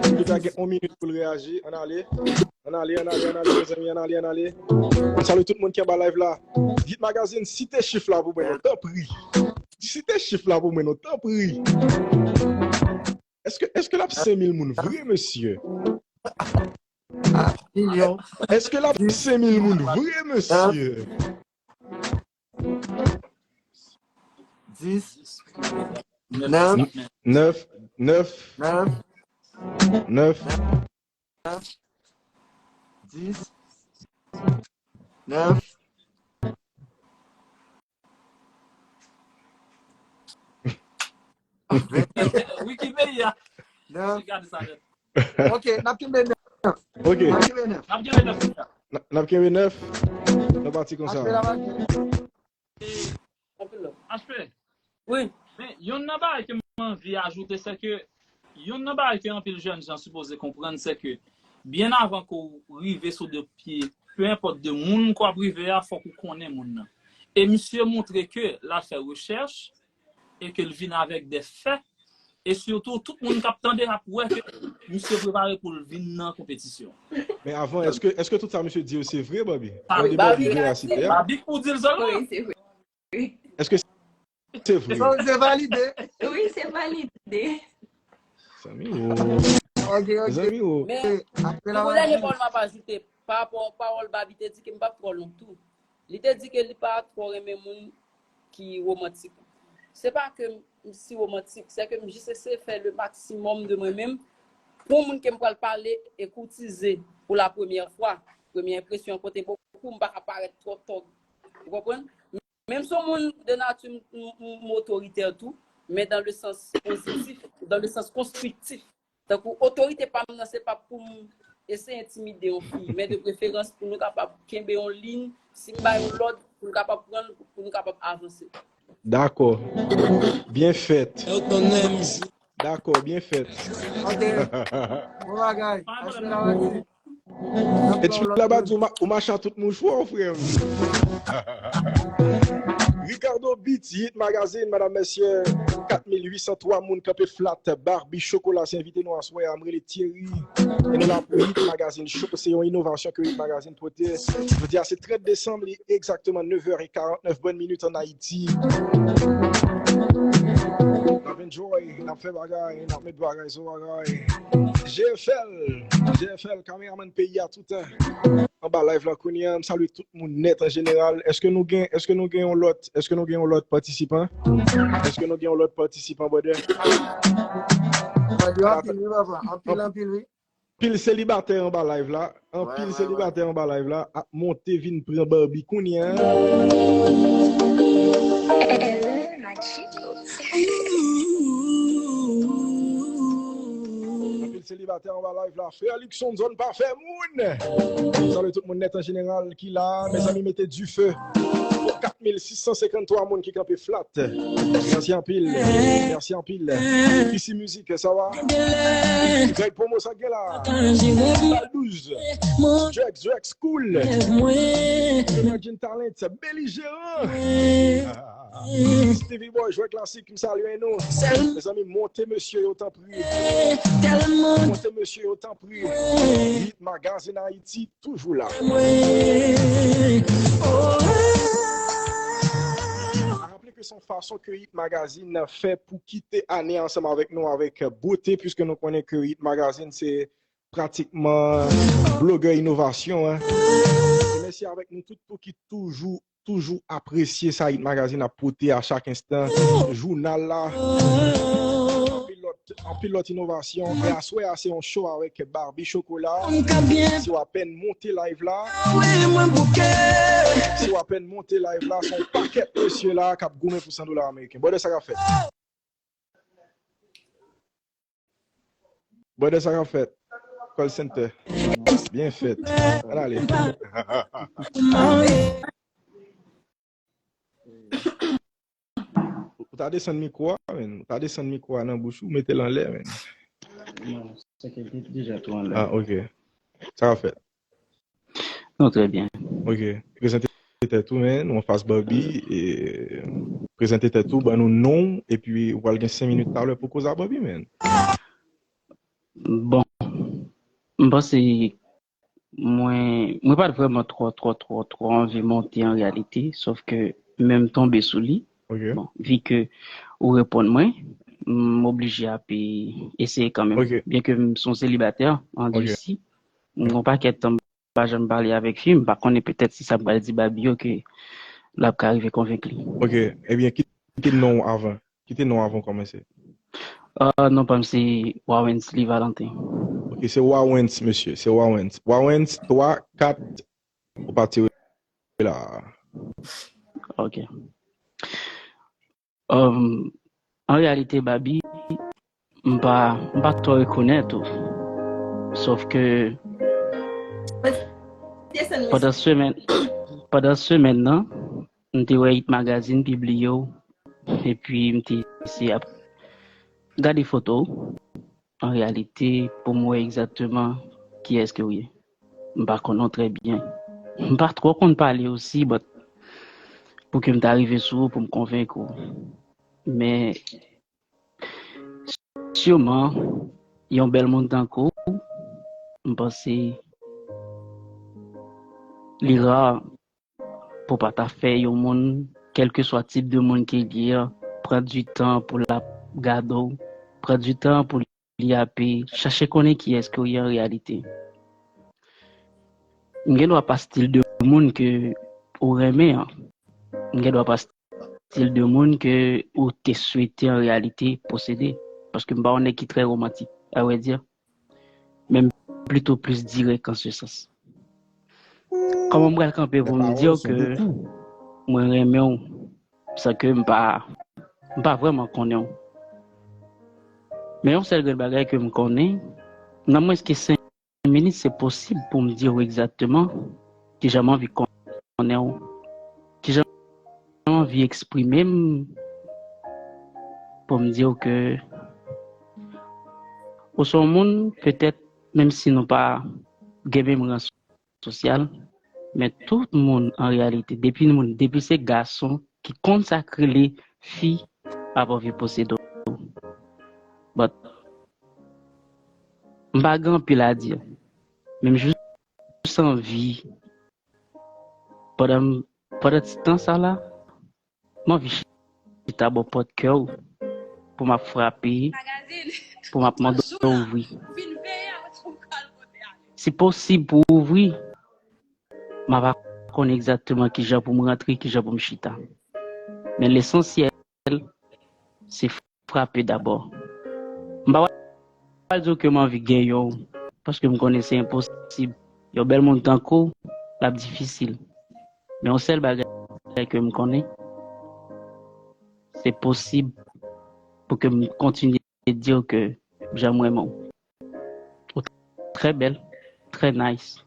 Piblik la gen yon minit pou l reyaji. Ann ale. Ann ale, ann ale, ann ale, mezanmi, ann ale, ann ale. Mwen salye tout moun ki anba live la. Git Magazine, site chif la pou mwen non, tanpri. Site chif la pou mwen non, tanpri. Èske, èske l ap senk mil moun vre, mesye? Milyon. Èske l ap senk mil moun vre, mesye? Dis. Nèf. Nèf, nèf, Nèf. nèf. Dis. Nèf. Wikipedia. Nèf. Gade sa nèt. Ok, n ap kenbe nèf. Ok. N ap kenbe nèf. N ap kenbe nèf. N ap, n ap kenbe nèf. Nou pati konsa. Achte la bagay. H P. Wi. Men, youn nan bagay ke m anvi ajoute, se ke youn nan bagay ke anpil jèn jan sipoze konprann, se ke byen avan ke w rive sou de pye, pe enpòt de moun ke w ap rive a, fòk ou konnen moun nan. E misye montre ke l al fè rechèch e ke l vin avèk de fè. E sitou, tout moun k ap tande ap wè ke misye prepare pou l vin nan konpetisyon. Men avan, èske, èske tout sa misye di yo se vre, Babi? Ah, Nan deba Babi, ki verasite a? Babi pou di l sèlman. Wi, se vre. Èske se vre? So, se valide. Wi, se valide. Zanmi wo. Ok, ok. Zanmi wo. Men, Apre yon la bon dènye pawòl m ap ajoute pa rapò pawòl Babi te di ke m p ap twò long tou. Li te di ke li pa twò renmen moun ki womantik. Se pa ke m si womantik, se ke m jis eseye fè le maksimòm de mwen menm pou moun ke m pral pale e koutize pou la premyè fwa. Premye enpresyon an konte bokou, m pa ka parèt twò tòg. Ou konprann? Menm si yon moun de nati m, m, m, m otoritè tou, men dans le sens positif, dans le sens constructif. Tankou otorite pa m nan, se pa pou m eseye entimide yon fi, men de preferans pou nou kapab kenbe yon liy, si m bay yon lòd, pou nou kapab pran l, pou nou kapab avanse. Dakò. Byen fèt. Dakò, byen fèt. Ok. Bon bagay. Achte la bagay. E ti la ba di ou ma- ou mache a tout mouchwa, frè m. Ricardo Beat, Hit Magazine, medam, mesye, kat mil uit san twa moun kanpe flat. Barbie Chocolat se envite nou aswè a. M rele Thierry. E nou la pou Hit Magazine Show. Se yon inovasyon ke Hit Magazine pote. Jodi a se trant desanm, li egzakteman nèf è e karant nèf bòn minit ann Ayiti. N ap enjoy, n ap fè bagay, n ap met bagay sou bagay. J F L, J F L, kameramann peyi a toutan. Anba live la kounye a, m salye tout moun nèt an jeneral. Èske nou gen, èske nou gen yon lòt, èske nou gen yon lòt patisipan? Èske nou gen yon lòt patisipan, brother? Yo anpil wi, papa. Anpil, anpil, wi. Pil selibatè anba live la. Anpil selibatè anba live la ap monte vin pran Barbie kounye a. Anpil selibatè anba live la. Frè Luckson, zòn pa fè moun. Salye tout moun nèt an jeneral ki la. Mezanmi, mete dife pou kat mil sis san senkanntwa moun ki kanpe flat. Mèsi anpil. Mèsi anpil. Isi mizik, sa va? Greg Promo, sa gen la? Bal douz. Drex, Drex, Cool. Imagine Talent, Belijeran. Stevie Boy, jwè klasik, m salye nou. Mezanmi, monte mesye yo, tanpri. Monte mesye yo, tanpri. Hit Magazine Haïti, toujou la. A raple ke se yon fason ke Hit Magazine fè pou kite ane ansanm avèk nou avèk bote, piske nou konnen ke Hit Magazine se pratikman blogè inovasyon, en. E mèsi avèk nou tout pou ki toujou, toujou apresye sa Hit Magazine ap pote a chak enstan. Jounal la, anpil lòt, anpil lòt inovasyon. E aswè a, se yon show avèk Barbie Chocolat. Si w apèn monte live la, si w apèn monte live la, se yon pakèt mesye la k ap goumen pou san dola ameriken. Brother, sa k ap fèt? Brother, sa k ap fèt? Call center. Byen fèt. Ann ale. Ou ta desann mikwo a, men. Ou ta desann mikwo a nan bouch ou, mete l anlè, men. Non, se ke li deja tou anlè. Ah, ok. Sa k ap fèt? Non, trè byen. Ok. Prezante tèt ou, men. Nou anfas Barbie. E, prezante tèt ou, ban nou non w, epi ou pral gen senk minit talè pou koze a Barbie, men. Bon. M panse mwen, mwen pa t vrèman twò, twò, twò, twò anvi monte an reyalite, sòf ke men m tonbe sou li. Ok. Bon, vi ke ou reponn mwen, m oblije ape eseye kanmenm. Ok. Byen ke m se yon selibatè, an Ok. Disi, m gon pakèt tan m pa janm pale avèk fi, m pa konnen petèt si sa m pral di Barbie yo ke l ap ka rive konvenk li. Ok, ebyen, kite non w avan. Kite non w avan w kòmanse. Ah, non pa m se Wawens Lee Valentin. Ok, se Wawens, mesye, se Wawens. Wawens, twa, kat, ou pa tire la. Ok. Um, an reyalite, Barbie, m pa, m pa twò rekonèt ou. Sòf ke pandan semèn, pandan semèn nan, m te wè Hit Magazine pibliye w, epi m te eseye ap gade foto w, an reyalite, pou m wè egzakteman kiyès ke w ye. M pa konnen w trè byen. M pa twò konn pale osi, but pou ke m ta rive sou ou pou m konvenk ou. Men, siman, yon bèl moun tankou w, m panse li ra pou pa ta fè yon moun, kèlkeswa tip de moun ke l ye a, pran di tan pou l ap gade w, pran di tan pou li ape chache konnen kiyès ke w ye an reyalite. M gen dwa pa stil de moun ke ou renmen an. M gen dwa pa stil de moun ke ou te swete an reyalite posede. Paske m pa yon nèg ki trè romantik, a vrè di. Men m plito plis dirèk an se sans. Kòman m pral kanpe pou m di w ke mwen renmen w, san ke m pa, m pa vrèman konnen w? Men yon sèl grenn bagay ke m konnen, nan mwens ke senk minit, se posib pou m di w egzakteman kijan m anvi konnen w, kijan m anvi eksprime m pou m di w ke ou se yon moun, petèt, menm si nou pa gen menm ran sosyal, men tout moun an reyalite, depi moun, depi se gason konn sa k rele fi avè vye posede w. But, m pa gen anpil a di. Men m jis anvi, pandan, pandan ti tan sa la, m anvi chita bò pòt kè w pou m ap frape, pou m ap mande w ouvri. Si posib pou ouvri, m a pa konn egzakteman kijan pou m rantre, kijan pou m chita. Men lesansyèl, se frape dabò. M pa pral di w ke m anvi genyen w, paske m konnen se enposib. Yon bèl moun tankou w, l ap difisil. Men yon sèl bagay ke m konnen, se posib pou ke m kontinye di w ke jan m renmen w. Ou trè bèl, trè nice.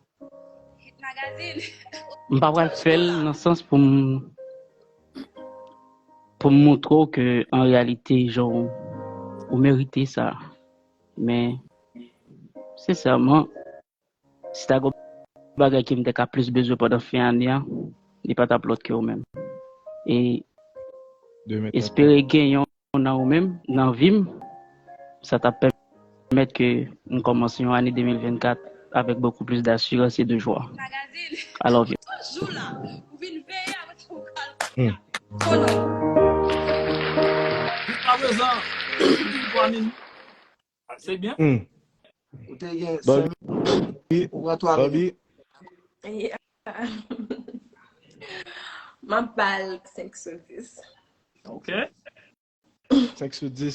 M pa pral fè l nan sans pou m, pou m montre w ke an reyalite, jan w, ou merite sa. Men, sensèman, si ta gen yon bagay ke m te ka plis bezwen pandan fen ane a, li pa t ap lòt ke ou menm. E espere gen yon nan ou menm, nan vi m, sa t ap pèmèt ke m kòmanse yon ane de mil vennkat avèk beaucoup plus d'assurance et de joie. I love you. Hmm. Jiska prezan, se byen. Hmm. Ou te gen senk minit, ou pran twa minit. M ap ba l senk sou dis. Ok. Senk sou dis.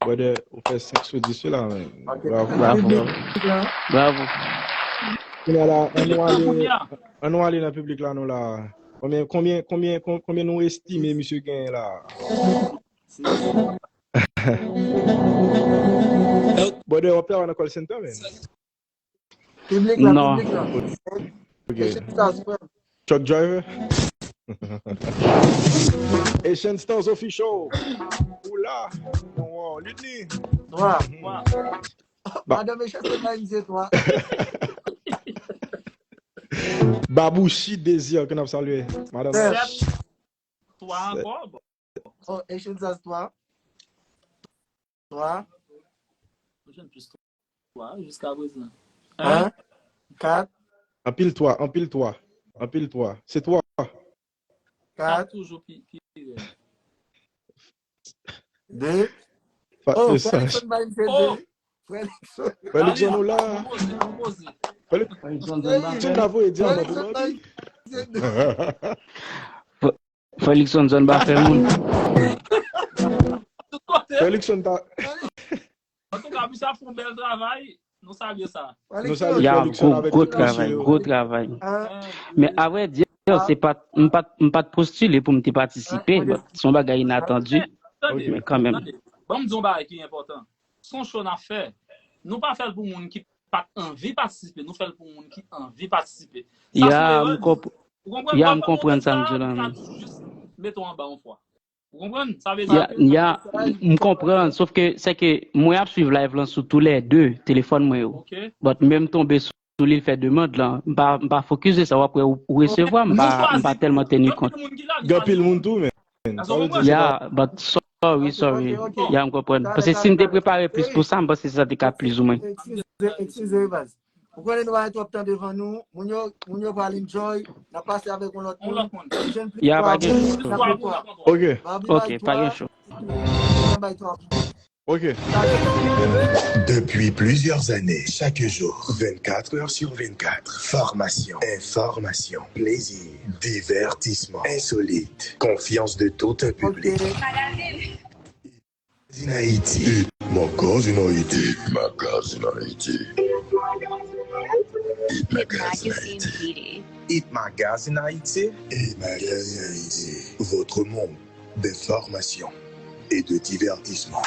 Brother, ou fè senk sou dis wi la, men. Bravo. Bravo. Bravo. Kounye a la, ann nou ale, ann nou ale nan piblik la, nou la. Konbyen, konbyen, konbyen, konbyen nou estime misye genyen la? Brother, w ap travay nan call center, men. Piblik la, non. Piblik la. Truck driver? Asian Stars Official. Ou la. Wow, Ludney. Twa. Madanm Asian se pa M C twa. Babouchi Désir, ke n ap salye. Madanm. Twa ankò? Oh, Asian Stars twa. Twa. Ou jwenn plis twa jiska prezan. En. Kat. Anpil twa, anpil twa. Anpil twa. Se twa. Kat. Toujou pi, pi rèd. De. Oh, Frè Luckson ba m se de. Frè Luckson. Frè Luckson ou la. Frè Luckson la voye dyaman pou bandi. Frè Luckson zòn pa fè moun. Frè Luckson ta. Antouka, misye ap fè yon bèl travay. Nou salye sa. Nou salye Frè Luckson avèk tout mesye yo. Gwo travay. Men avrèdi, se pa, m pa t postile pou m te patisipe. Se yon bagay inatandi. Men kanmenm. Ban m di yon bagay ki enpòtan. Se yon show n ap fè. Nou pa fè l pou moun ki pa t anvi patisipe. Nou fè l pou moun ki anvi patisipe. Ya, m konprann sa m di w la. Mete w anba yon fwa. Ou konprann? Sa vle di. Ya, m konprann. Sof ke, se ke mwen ap swiv live lan sou toulède telefòn mwen yo. But menm tonbe sou li, l fè demann lan, m pa, m pa focus de sa, w ap wè ou resevwa, m pa, m pa tèlman teni kont. Gen anpil moun tou, men. Ya, but sorry, sorry. Ya, m konprann. Paske si m te prepare plis pou sa, m panse sa te ka plizoumwen. Eskize, eskize, baz. Ou konnen nou pa gen twòp tan devan nou. Moun yo, moun yo pral enjoy. N ap pase avèk yon lòt moun. Ya, pa gen cho. Ok. Ok, pa gen cho. Ok. Depuis plusieurs années, chaque jour, vingt-quatre heures sur vingt-quatre, formation, information, plaisir, divertissement, insolite, confiance de tout un public. Magazine Haïti. Hit Magazine Haïti. Hit Magazine Haïti. Hit Magazine Haïti. Hit Magazine Haïti. Hit Magazine Haïti. Votre monde d'information et de divertissement.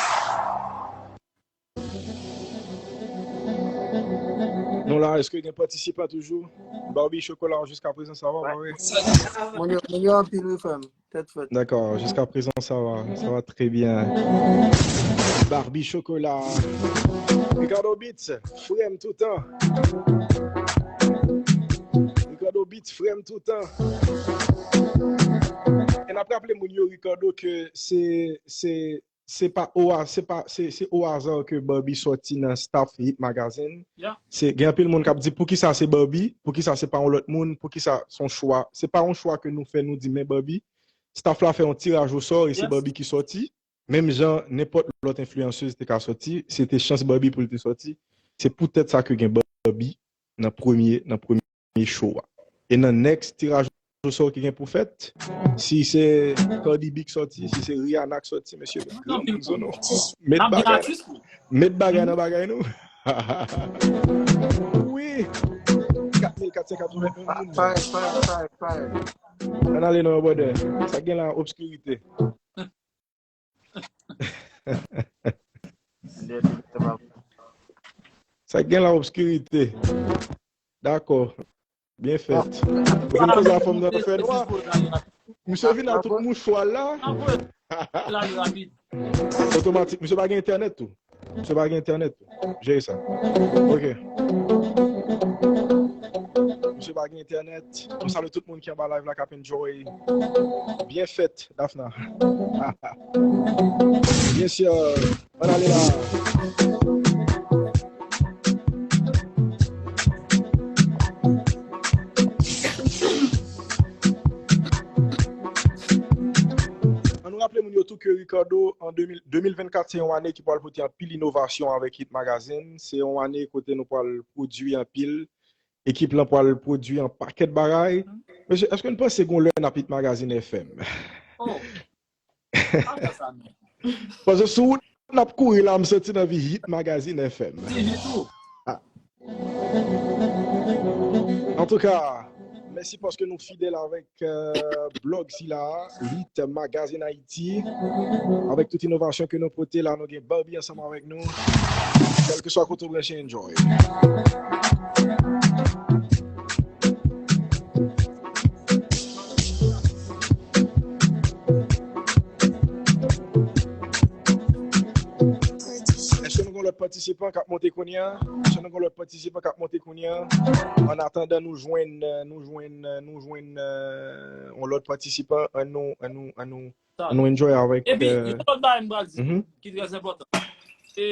Nou la, èske gen patisipan toujou? Barbie Chocolat, jiska prezan, sa va, pa vre? Moun yo, moun yo anpil, wi, frè m. Tèt frèt. D'accord, jusqu'à présent, ça va, ça va très bien. Barbie Chocolat. Ricardo Beats, frè m toutan. Ricardo Beats, frè m toutan. ap raple moun yo, Ricardo, ke se, se, se pa o a, se pa, se, se o aza ke Barbie sòti nan staff Hit Magazine. Se, gen anpil moun k ap di, "Poukisa se Barbie? Poukisa se pa yon lòt moun? Poukisa se yon chwa?" Se pa yon chwa ke nou fè, nou di, "Men Barbie." Staff la fè yon tiraj osò e se Barbie ki sòti. Menm jan nenpòt lòt enfliyansez te ka sòti, se te chans Barbie pou l te sòti. Se poutèt sa ke gen Barbie nan premye, nan premye show a. E nan next tiraj osò ki gen pou fèt, si se Cardi B k sòti, si se Rihanna k sòti, mesye, met granmoun sou nou. Met bagay, met bagay nan bagay nou. Wi. Kat mil kat san katreven moun. Ann ale non, brother. Sa k gen la, obskirite. Sa k gen la, obskirite. Dakò. Byen fèt. Ou vin koze a fanm nan fè nwa. Misye vin a tout mouchwa la. Otomatik. Misye pa gen entènèt tou. Misye pa gen entènèt tou. Jere sa. Ok. Misye pa gen entènèt. Nou salye tout moun ki anba live la k ap enjoy. Byen fèt, Dafna. Byen si. Ann ale la. Ann nou raple moun yo tou ke Ricardo, an de mil, de mil vennkat, se yon ane ki pral pote anpil inovasyon avèk Hit Magazine. Se yon ane kote nou pral pwodui anpil. Ekip lan pral pwodui yon pakèt bagay. Mesye, èske n panse gon lè n ap Hit Magazine F M? Paske sou wout n ap kouri la, m santi n anvi Hit Magazine F M. Antouka, mèsi paske nou fidèl avèk, euh, blòg sila, Hit Magazine Haïti. Avèk tout inovasyon ke nou pote la, nou gen Barbie ansanm avèk nou. Kèlkeswa kote w branche, enjoy. Èske nou gen lòt patisipan k ap monte kounye a? Èske nou gen lòt patisipan k ap monte kounye a? An atandan nou jwenn, nou jwenn, nou jwenn, euh, yon lòt patisipan, ann nou, ann nou, ann nou, ann nou enjoy avèk. Epi, euh, yon lòt bagay m pral di, ki trè enpòtan. E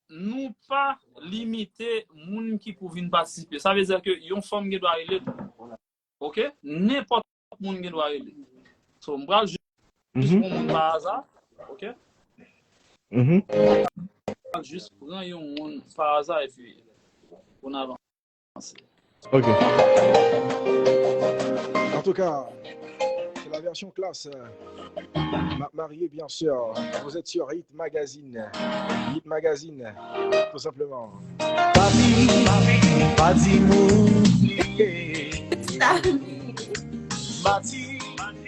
nou pa limite moun ki pou vin patisipe. Sa vle di ke yon fanm gen dwa rele tou. Ok? Nenpòt moun gen dwa rele. So, m pral jis pran moun pa aza. Ok? M pral jis pran yon moun pa aza epi pou n avanse. Ok. Antouka, c'est la version classe. Ma mariée, bien sûr. Vous êtes sur Hit Magazine. Hit Magazine, tout simplement. Pa di, pa di moun li ye. Mati.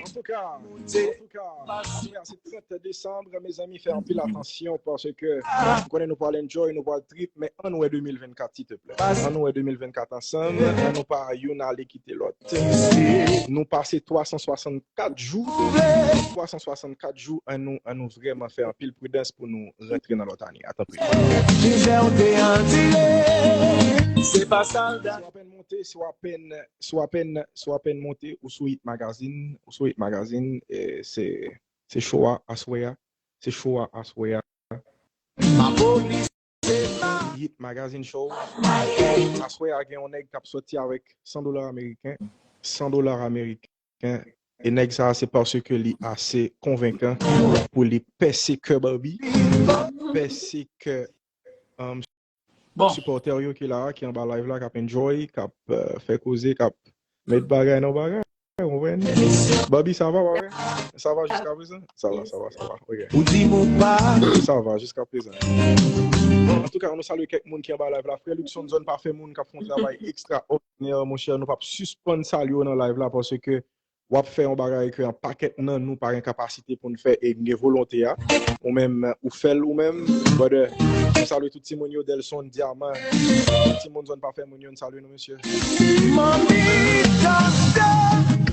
Antouka, antouka, aswè a se trant desanm, mezanmi, fè anpil atansyon paske m konnen nou pral enjoy, nou pral trip, men ann wè de mil vennkat, silteplè. Ann wè de mil vennkat ansanm, ann nou pa youn ale kite lòt. Nou pase twa san swasannkat jou, twa san swasannkat jou, ann nou, ann nou vrèman fè anpil pridans pou nou rantre nan lòt ane a, tanpri. Deja w te andire, se pa sa l da. Si w apèn monte, si w apèn, si w apèn, si w apèn monte, ou sou Hit Magazine, ou sou Hit Magazine, e se, se show a aswè a, se show a aswè a. Hit Magazine Show. Aswè a gen yon nèg k ap sòti avèk san dola ameriken. San dola ameriken. E nèg sa a, se paske li ase konvenkan pou li pèse kè Barbie, pèse kè, um, sipòtè yo ki la, ki anba live la, k ap enjoy, k ap, euh, fè koze, k ap met bagay nan bagay. Ou konprann? Barbie, sa va, pa vre? Sa va jiska prezan? Sa va, sa va, sa va. Ok. Ou di m ou pa. Sa va jiska prezan. Antouka, nou salye kèk moun ki anba live la. Frè Luckson, Zòn Pafen Moun, k ap fè yon travay ekstraòdinè, monchè. Nou p ap sispann salye w nan live la paske w ap fè yon bagay ke yon pakèt nan nou pa gen kapasite pou n fè e n gen volonte a. Ou menm, ou fè l ou menm, brother. Nou salye tout timoun yo, Delson, Diamant, tout timoun Zòn Pafen Moun yo, n salye nou, mesye. Manmi, tande.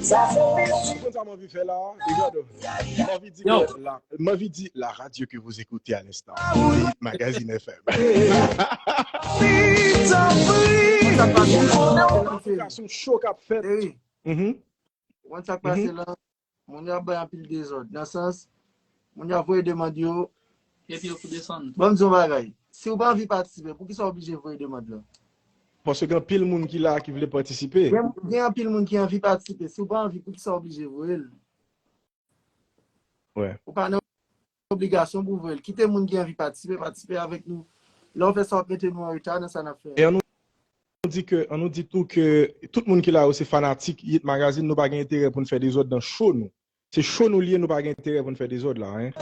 Ou konn sa m anvi fè la, Ricardo? M anvi di ke la, m anvi di la radio que vous écoutez à l'instant, Hit Magazine F M. Antouka, se yon show k ap fèt. Ou konn sa k pase la? Moun yo ap bay anpil dezòd. Nan sans, moun yo ap voye demann yo. Epi yo pou desann. Ban m di yon bagay. Si w pa anvi patisipe, poukisa w oblije voye demann lan? Paske gen anpil moun ki la ki vle patisipe. Gen, gen anpil moun ki anvi patisipe. Si w pa anvi, poukisa w oblije voye l? Ou pa nan obligasyon pou voye l. Kite moun ki anvi patisipe, patisipe avèk nou. Lè w fè sa, w ap mete nou an reta nan sa n ap fè. E ann nou di ke, ann nou di tou ke tout moun ki la yo se fanatik Hit Magazine, nou pa gen enterè pou n fè dezòd nan show nou. Se show nou l ye, nou pa gen enterè pou n fè dezòd la, en.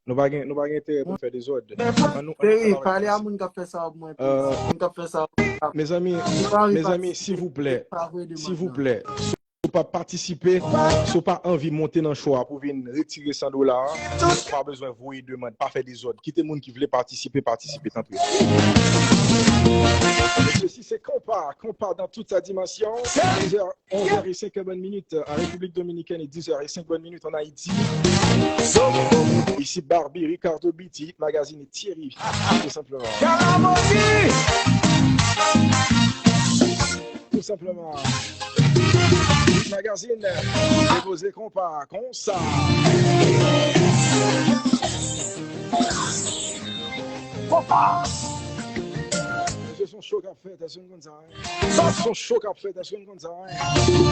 Nou pa gen, nou pa gen enterè pou n fè dezòd. Ann nou, ann nou travay ansanm. Pale a moun k ap fè sa pou mwen, please. Moun k ap fè sa pou mwen. Mezanmi, mezanmi, silvouplè, silvouplè, si w pa patisipe, si w pa anvi monte nan show a pou vin retire san dola a, ou pa bezwen voye demann, pa fè dezòd. Kite moun ki vle patisipe, patisipe, tanpri. Mesye, si se konpa, konpa dans toute sa dimension, dix heures, onze heures et cinq bonnes minutes à République Dominicaine et dix heures et cinq bonnes minutes en Haïti. Ici Barbie, Ricardo Beat, Hit Magazine et Thierry, tout simplement. Tout simplement. Hit Magazine, depoze konpa, konsa. Konpa! Mesye, se yon show k ap fèt, èske n konn sa, en? Se yon show k ap fèt, èske n konn sa, en?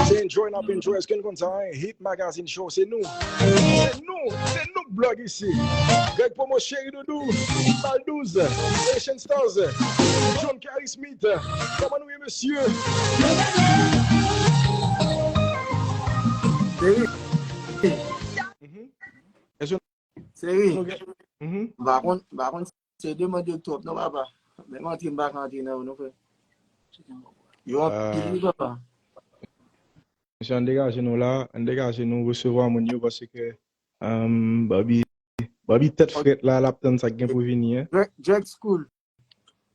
Se enjoy n ap enjoy, èske n konn sa, en? Hit Magazine Show, se nou. Se nou, se nou k blòg isi. Greg Promo, Cheri Doudou, Baldouz, Haitian Stars, John Kerry Smith. Kòman nou ye, mesye? Seri. Mhm. Èske Seri. Nou gen, mhm. M pa konn, m pa konn si se demann yo twòp non, papa. Menm antre, m pa ka antre nan yo non, frè. Yo anpil, wi, papa. Mesye, ann degaje nou la, ann degaje nou, resevwa moun yo, paske, um, Barbie, Barbie tèt frèt la, l ap tann sa k gen pou vini, en. Drake, Drake School.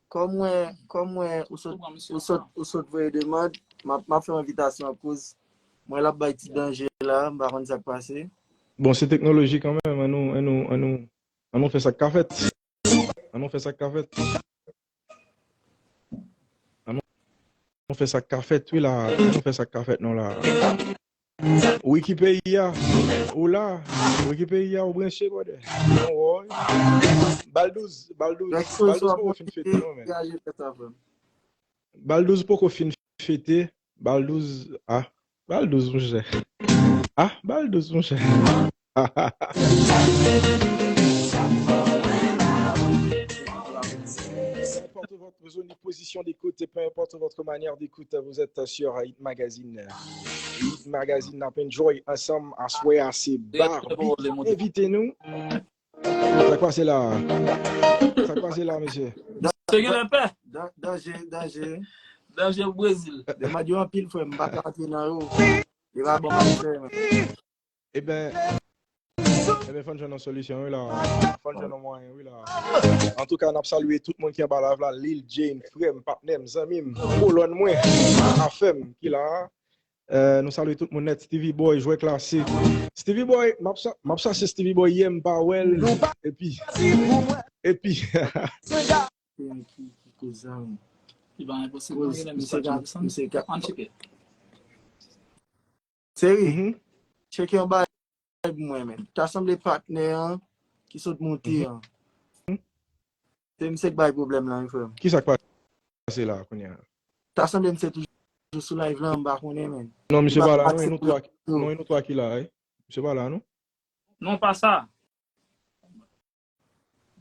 Kòm mwen, kòm mwen, ou sot, ou sot, ou sot voye demann, m ap, m ap fè yon envitasyon akoz mwen l ap bay ti danje la, m pa konn sa k pase. Bon, se teknoloji kanmenm, ann nou, ann nou, ann nou, ann nou fè sa k ka fèt. Ann nou fè sa k ka fèt. Ann nou fè sa k ka fèt, wi, la. Ann nou fè sa k ka fèt, non, la. Wi, ki peyi a? Ou la? Wi, ki peyi a? Ou branche, brother? Anwo, wi. Baldouz, Baldouz, Baldouz poko fin fete, non, men. Baldouz poko fin fete. Baldouz, ah, Baldouz, monchè. Ah, Baldouz, monchè. Peu importe votre zone de position d'écoute, peu importe votre manière d'écoute, vous êtes sur Hit Magazine. Hit Magazine, n ap enjoy ansanm. Aswè a, se Barbie ki envite nou. Sa k pase la? Sa k pase la, mesye? Danje, danje. Danje Brezil. Demann yo anpil, frè m, m pa ka antre nan yo. Li pa bon pou m fè, men. Eben, eben, fò n jwenn yon solisyon, wi, la. Fò n jwenn yon mwayen, wi, la. Antouka, n ap salye tout moun ki anba live la, Lil Jane, frè m, patnè m, zanmi m, kolòn mwen, afè m, ki la. Euh, nou salye tout moun nèt, Stevie Boy, jwè klasik. Stevie Boy, m ap sa-, m ap chache Stevie Boy yè, m pa wè l. Epi, epi. Ki, ki, ki koz zam. Li pa enposib, non, gen misye, misye, misye, ann tcheke. Seri, tcheke yon bagay pou mwen, men. Ta sanble patnè an ki sot monte an. Se misye k bay pwoblèm la, wi, frè m. Kisa k pase la, kounye a? Ta sanble misye toujou sou live la, m pa konnen, men. Non, misye pa la, non, e nou twa, non, e nou twa ki la, wi. Misye pa la, non? Non, pa sa.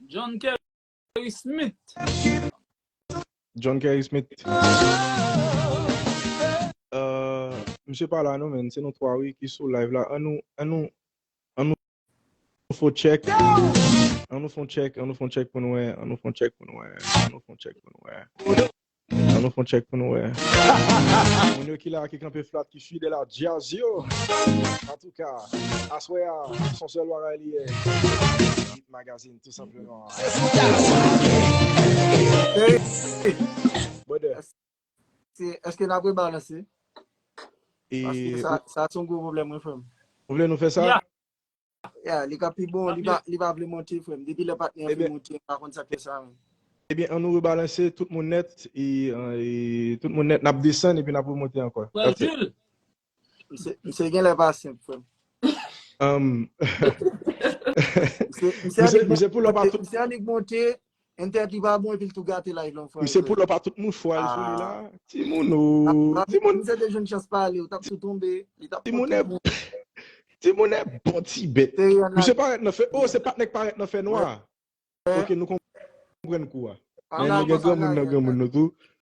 John Kerry Smith. John Kerry Smith. Euh, misye pa la non, men. Se nou twa, wi, ki sou live la. Ann nou, ann nou, ann nou fè yon check. Ann nou fè yon check, ann nou fè yon check pou nou wè, ann nou fè yon check pou nou wè, ann nou fè yon check pou nou wè. Ann nou fè yon check pou nou wè. Moun yo ki la, ki kanpe flat, ki fidèl a djaz yo. Antouka, aswè a, se yon sèl bagay li ye. Hit Magazine, tou senpleman. Brother. Èske, èske n ap rebalanse? Paske sa, sa se yon gwo pwoblèm, wi, frè m. Ou vle nou fè sa? Yeah. Yeah, li ka pi bon, li pa, li pa vle monte, frè m. Depi lè patnè an fin monte, m pa konn sa k fè sa, men. Ebyen, ann nou rebalanse, tout moun nèt, e, e, tout moun nèt, n ap desann epi n ap remonte ankò. Frè Jules. Misye, misye genlè pa senp, frè m. Um, Misye misye, misye pull up a tout, misye annik monte, entèt li pa bon epi l tou gate live lan frè. Misye pull up a tout mouchwa l sou li la. Timoun o, timoun, Misye te jwenn chans pale, ou t ap tou tonbe, li t ap timoun e, timoun e bon ti bèt. Misye parèt nan fè, oh, se patnè k parèt nan fè nwa. Ok, nou konprann kou a. Men nou gen granmoun nan granmoun nou tou.